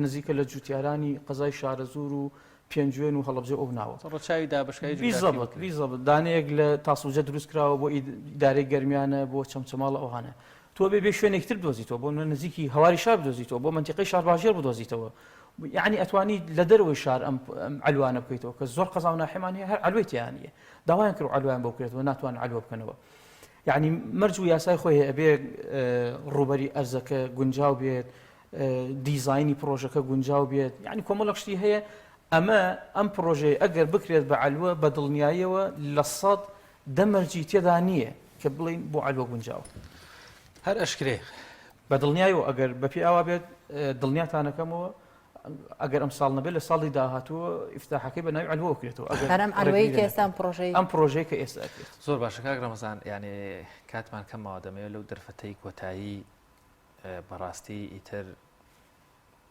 نزیکە لە جوتیارانی قەزای شارەزوور و پێنجوێن و هەڵەبجە ئەو ناوە. ڕەچاوی دابەشکاری جوگرافی بیزەبت بکرێت. بیزەبت دانەیەک لە تاسڵوجە دروست کراوە بۆ ئیدارەی گەرمیانە بۆ چەمچەماڵ ئەوانە. تۆ ئەبێ بێ شوێنێکی تر بدۆزیتەوە بۆ نمونە نزیکی هەواری شار بدۆزیتەوە بۆ مەنتیقەی شارباژێڕ بدۆزیتەوە یەعنی ئەتوانی لە دەرەوەی شار ئەم عەلوانە بکەیتەوە کە زۆر قەزا و ناحیەمان هەیە هەر عەلوەی تیا نییە داوایان کرد عەلوەیان بۆ بکرێتەوە ناتوانن عەلوە بکەنەوە. یەعنی مەرج و یاسای خۆی هەیە ئەبێ ڕووبەری ئەرزەکە گونجاو بێت دیزاینی پرۆژەکە گونجاو بێت یعنی کۆمەڵک شتی هەیە ئەمە ئەم پرۆژەیە ئەگەر بکرێت بە عەلوە بە دڵنیاییەوە 10% مەرجی تێدا نییە کە بڵین بۆ عەلوە گونجاوە هەر ئەشکرێ بە دڵنیایەوە ئەگەر بەپێی ئاوا بێت دڵنیاتانەکەمەوە ئەگەر ئەم ساڵ نەبێت لە ساڵی داهاتوو ئیفتاحەکەی بە ناوی عەلوەوە کرێتەوە ئەگەر هەر ئەم عەلوەی ڕێگری کە ئێستا ئەم نەکرێت. پڕۆژەی ئەم پڕۆژەی کە ئێستا ئەکرێت. زۆر باشە کاک ڕەمەزان یانێ کاتمان کەم ماوە دەمەوێت لەو دەرفەتەی کۆتایی بەڕاستی ئیتر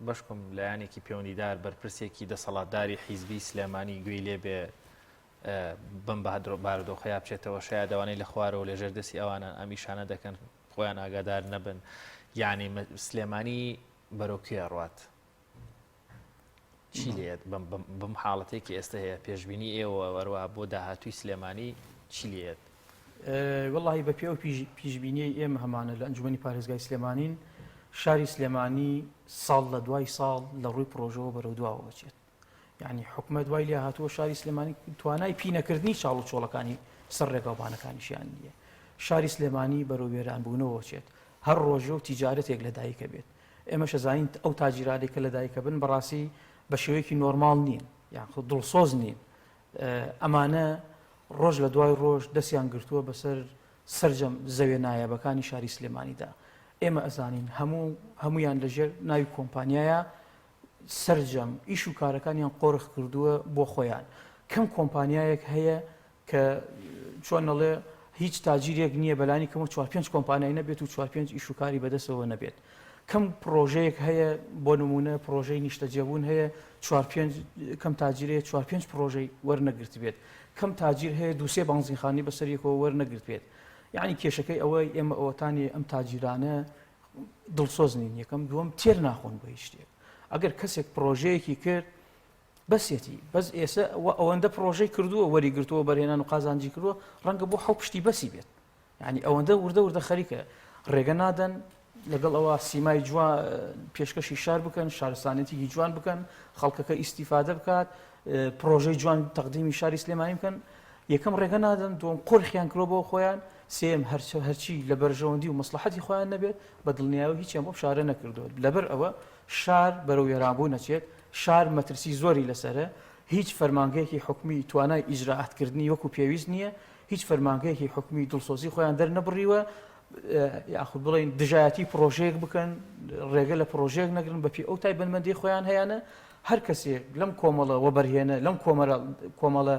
بەشکم لایەنێکی پەیوەندیدار بەرپرسێکی دەسەڵاتداری حیزبی سلێمانی گوێی لێ بێ بەم بارودۆخەیا بچێتەوە شاید ئەوانەی لە خوارەوە لەژێر دەستی ئەوانە ئەم ئیشانە دەکەن خۆیان ئاگادار نەبن یعنی سلێمانی بەرەو کوێ ئەڕوات؟ چی لێت بەم حاڵەتێک کە ئێستا هەیە پێشبینی ئێوە وەروە بۆ داهاتووی سلێمانی چی لێت؟ وەڵی بە پێ ئەو پیشبینیەی ئێمە هەمانە لە ئەنجومەنی پارێزگای سلێمانین شاری سلێمانی ساڵ لە دوای ساڵ لە ڕووی پرۆژەوە بەرەو دواوە بچێت یعنی حکومەت وای لێ هاتووە شاری سلێمانی توانای پینەکردنی چاڵ و چۆڵەکانی سەر ڕێگاوبانەکانیشیان نییە شاری سلێمانی بەرەو وێرانبوونەوە چێت هەر ڕۆژە و تیجارەتێک لە دایکە بێت ئێمەش ئەزانین ئەو تاجیرانەی کە لە دایکە بن بەڕاستی بە شێوەیەکی نۆرماڵ نین یان خۆ دڵسۆز نین ئەمانە ڕۆژ لە دوای ڕۆژ دەستیان گرتووە بەسەر سرجەم زەوێ نایابەکانی شاری سلێمانیدا ئێمە ئەزانین هەموو هەمویان لەژێر ناوی کۆمپانیایە سرجەم ئیش و کارەکانیان قۆرخ کردووە بۆ خۆیان کەم کۆمپانیایەک هەیە کە چۆن ئەڵێ هیچ تاجیرێک نییە بەلانی کەمەوە چوار پێنج کۆمپانیای نەبێت و چوار پێنج ئیش و کاری بەدەستەوە نەبێت کەم پڕۆژەیەک هەیە بۆ نمونە پڕۆژەی نیشتەجێبوون هەیە چوار پێنج کەم تاجیرەیە چوار پێنج پڕۆژەی وەرنەگرتبێت کەم تاجیر هەیە دووسێ بانزینخانی بەسەر یەکەوە وەرنەگرت بێت یعنی کێشەکەی ئەوەی ئێمە ئەوەتانی ئەم تاجیرانە دڵسۆز نین یەکەم دووەم تێر ناخۆن بە هیچ شتێک ئەگەر کەسێک پڕۆژەیەکی کرد بەسیەتی بەس ئێسە وە ئەوەندە پڕۆژەی کردووە وەری گرتووە بەرهێنان و قازانجی کردووە ڕەنگە بۆ حەو پشتی بەسی بێت یعنی ئەوەندە وردە وردە خەریکە ڕێگە نادەن لەگەڵ ئەوە سیمای جوان پێشکەشی شار بکەن شارستانێتێکی جوان بکەن خەڵکەکە ئیسیفادە بکات پرۆژەی جوان تەقدیمی شاری سلێمانی بکەن یەکەم ڕێگە نادەن دوم قۆرخیان کرۆ بۆ خۆیان سێم هەرچی لە بەرژەوەندی و مەسلحەتی خۆیان نەبێت بە دڵنیاوە هیچیان بۆ شارە نەکردووە لەبەر ئەوە شار بەرەو وێرانبوون ئەچێت، شار مەترسی زۆری لەسەرە، هیچ فەرمانگەیەکی حکومی توانای ئیجرائات کردنی وەکو پێویست نییە، هیچ فەرمانگەیەکی حکومی دڵسۆزی خۆیان دەرنەبڕیوە، یاخود بڵێین دژایەتی پڕۆژەیەک بکەن، ڕێگە لە پڕۆژەیەک نەگرن بەپێی ئەو تایبەتمەندیەی خۆیان هەیانە، هەر کەسێک لەم کۆمەڵە وەبەرهێنە، لەم کۆمەڵە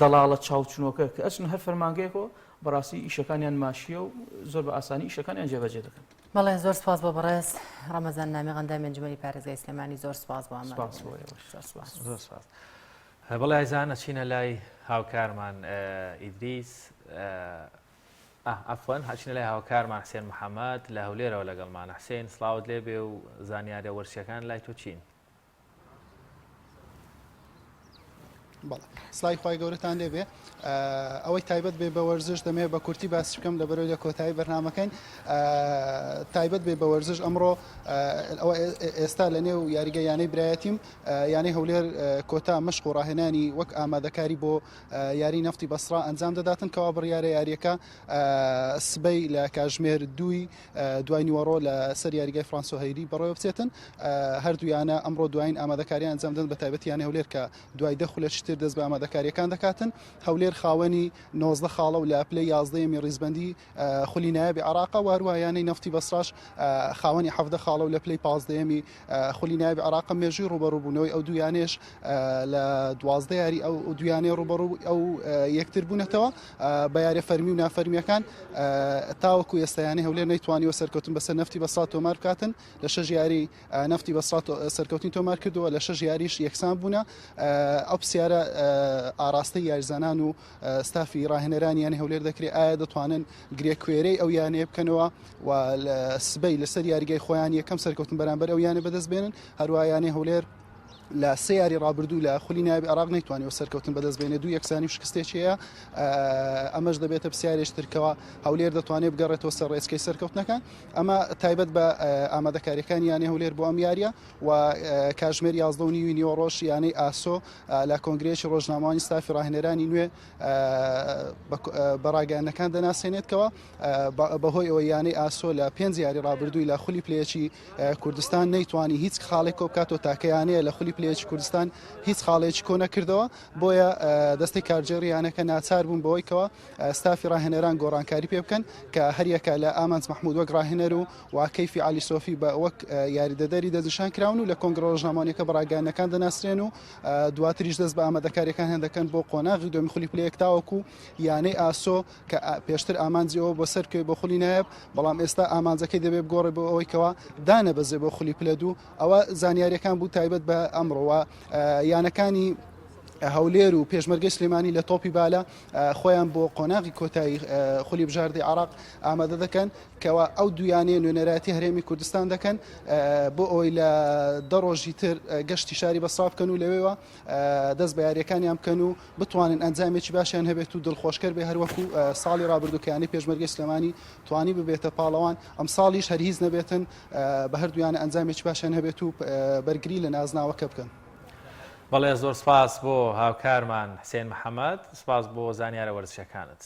دەڵاڵە چاوچنۆکە کە ئەچنە هەر فەرمانگەیەکەوە، بەڕاستی ئیشەکانیان ماشییە و زۆر بە ئاسانی ئیشەکانیان جێبەجێ دەکەن. بەڵێ زۆر سپاس بۆ بەڕێز ڕەمەزان نامیق ئەندامی ئەنجومەنی پارێزگای سلێمانی زۆر سپاس بۆ ئامادەبوونت. سپاس بۆ ئێوەش. زۆر سپاس. زۆر سپاس. بەڵێ ئایزان ئەچینە لای هاوکارمان ئیدریس عەفوەن ئەچینە لای هاوکارمان حسێن محەممەد لە هەولێرەوە لەگەڵمانە حسێن سڵاوت لێبێ و زانیاریە وەرزشیەکان لای تۆ چین؟ بەڵێ سڵاوی خوای گەورەتان لێبێ ئەوەی تایبەت بێ بە وەرزش دەمێ بە کورتی باسی بکەم لە بەرەوەی لە کۆتایی بەرنمەکەین تایبەت بێ بە وەرزش ئەمڕۆ ئەوە ئێستا لە نێو یاریگە یانەی برایەتیم یانەی هەولێر کۆتا مەشق و ڕاهێنانی وەک ئامادەکاری بۆ یاری نەفتی بەسرا ئەنجام دەداتن کەوا بڕیارە یاریەکە سبەی لە کاژمێر دووی دوای نیوەڕۆ لە سەر یاریگای فرانسۆ هەیری بەڕێوە بچێتن هەردوو یانە ئەمڕۆ دوایین ئامادەکاریان ئەنجام دەدەن بە تایبەتی یانەی هەولێر کە دوای دە خولەکی تر. تر دەست بە ئامادەکاریەکان دەکاتن هەولێر خاوەنی 19 خاڵە و لە پلەی یازدەیەمی ڕیزبەندی خولی نایابی عێراقە و هەروەها یانەی نەفتی بەسڕاش خاوەنی 17 خاڵە و لە پلەی پازدەیەمی خولی نایابی عێراقە مێژووی ڕووبەڕووبوونەوەی ئەو دوو یانەیەش لە 12 یاری ئەو دوو یانەیە ڕووبەڕوو ئەو یەکتر بوونەتەوە بە یاریە فەرمی و نافەرمیەکان تاوەکو ئێستا یانەی هەولێر نەیتوانیوە سەرکەوتن بەسەر نەفتی بەسڕا تۆمار بکاتن لە شەش یاری نەفتی بەسڕا سەرکەوتنی تۆمار کردووە لە شەش یاریش یەکسان بوونە ئەو پرسیارە ئاراستەی یاریزانان و ستافی ڕاهێنەرانی یانەی هەولێر دەکرێت ئایا دەتوانن گرێ کوێرەی ئەو یانەیە بکەنەوە و سبەی لەسەر یاریگای خۆیان یەکەم سەرکەوتن بەرامبەر ئەو یانە بەدەست بێنن هەروە یانەی هەولێر لە سێ یاری ڕابردوو لە خولی نایابی عێراق نەیتوانیوە سەرکەوتن بەدەست بێنێ دوو یەکسانی و شکستێکی هەیە ئەمەش دەبێتە پرسیارێکی ترکەوە هەولێر دەتوانێت بگەڕێتەوە سەر ڕێچکەی سەرکەوتنەکان ئەمە تایبەت بە ئامادەکاریەکانی یانەی هەولێر بۆ ئەم یاریە و کاژمێر 11 و نیوی نیوەڕۆژ یانەی ئاسۆ لە کۆنگرەیەکی ڕۆژنامەوانی ستافی ڕاهێنەرانی نوێ بە ڕاگەیاندنەکان دەناسێنێت کەەوە بەهۆی ئەوە یانەی ئاسۆ لە پێنج یاری ڕابردووی لە خولی پلەیەکی کوردستان نەیتوانی هیچ خاڵێک کۆ بکاتەوە تاکە یانەیە لە خولی پلەیەکی کوردستان هیچ خاڵێکی کۆ نەکردەوە بۆیە دەستەی کارگێڕی یانەکە ناچار بوون بەوەی کەەوە ستافی ڕاهێنەران گۆڕانکاری پێ بکەن کە هەریەکە لە ئامانج مححمود وەک ڕاهێنەر و و کەیفی عەلی سۆفی بە وەک یاریدەدەری دەستنیشان کراون و لە کۆنگرە ڕۆژنامەوانیەکە بە ڕاگەیاندنەکان دەناسرێن و دواتریش دەست بە ئامادەکاریەکان هەن دەکەن بۆ قۆناغی دووەمی خولی پلە یەک تاوەکو یانەی ئاسۆ کە پێشتر ئامانجی ئەوە بۆ سەرکەوێت بۆ خولی نایاب بەڵام ئێستا ئامانجەکەی دەبێت بگۆڕێ بۆ ئەوەی کەوا دانەبەزێ بۆ خولی پلە دوو ئەوە زانیاریەکان بوو تایبەت بە ئەمڕۆوە یانەکانی هەولێر و پێشمەرگەی سلێمانی لە تۆپی بالە خۆیان بۆ قۆناغی کۆتایی خولی بژاردەی عراق ئامادە دەکەن کەوا ئەو دوو یانەیە نوێنەرایەتی هەرێمی کوردستان دەکەن بۆ ئەوەی لە دە ڕۆژی تر گەشتی شاری بەسڕا بکەن و لەوێوە دەست بە یاریەکانیان بکەن و بتوانن ئەنجامێکی باشیان هەبێت و دڵخۆشکەر بێ هەروەکو ساڵی ڕابردوو کە یانەی پێشمەرگەی سلێمانی توانی ببێتە پاڵەوان ئەمساڵیش هەر هیچ نەبێتن بە هەردوویانە ئەنجامێکی باشیان هەبێت و بەرگری لە نازناوەکە بکەن. بەڵێ زۆر سپاس بۆ هاوکارمان حسێن محەمەد، سپاس بۆ زانیارە وەرزشیەکانت.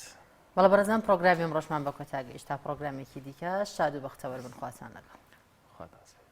بەڵێ بەڕێزان پڕۆگرامی ئەمڕۆشمان بە کۆتا گەیشت تا پڕۆگرامێکی دیکە شاد و بەختەوەر بن خواتان لەگەڵ. خواتان سپێرم.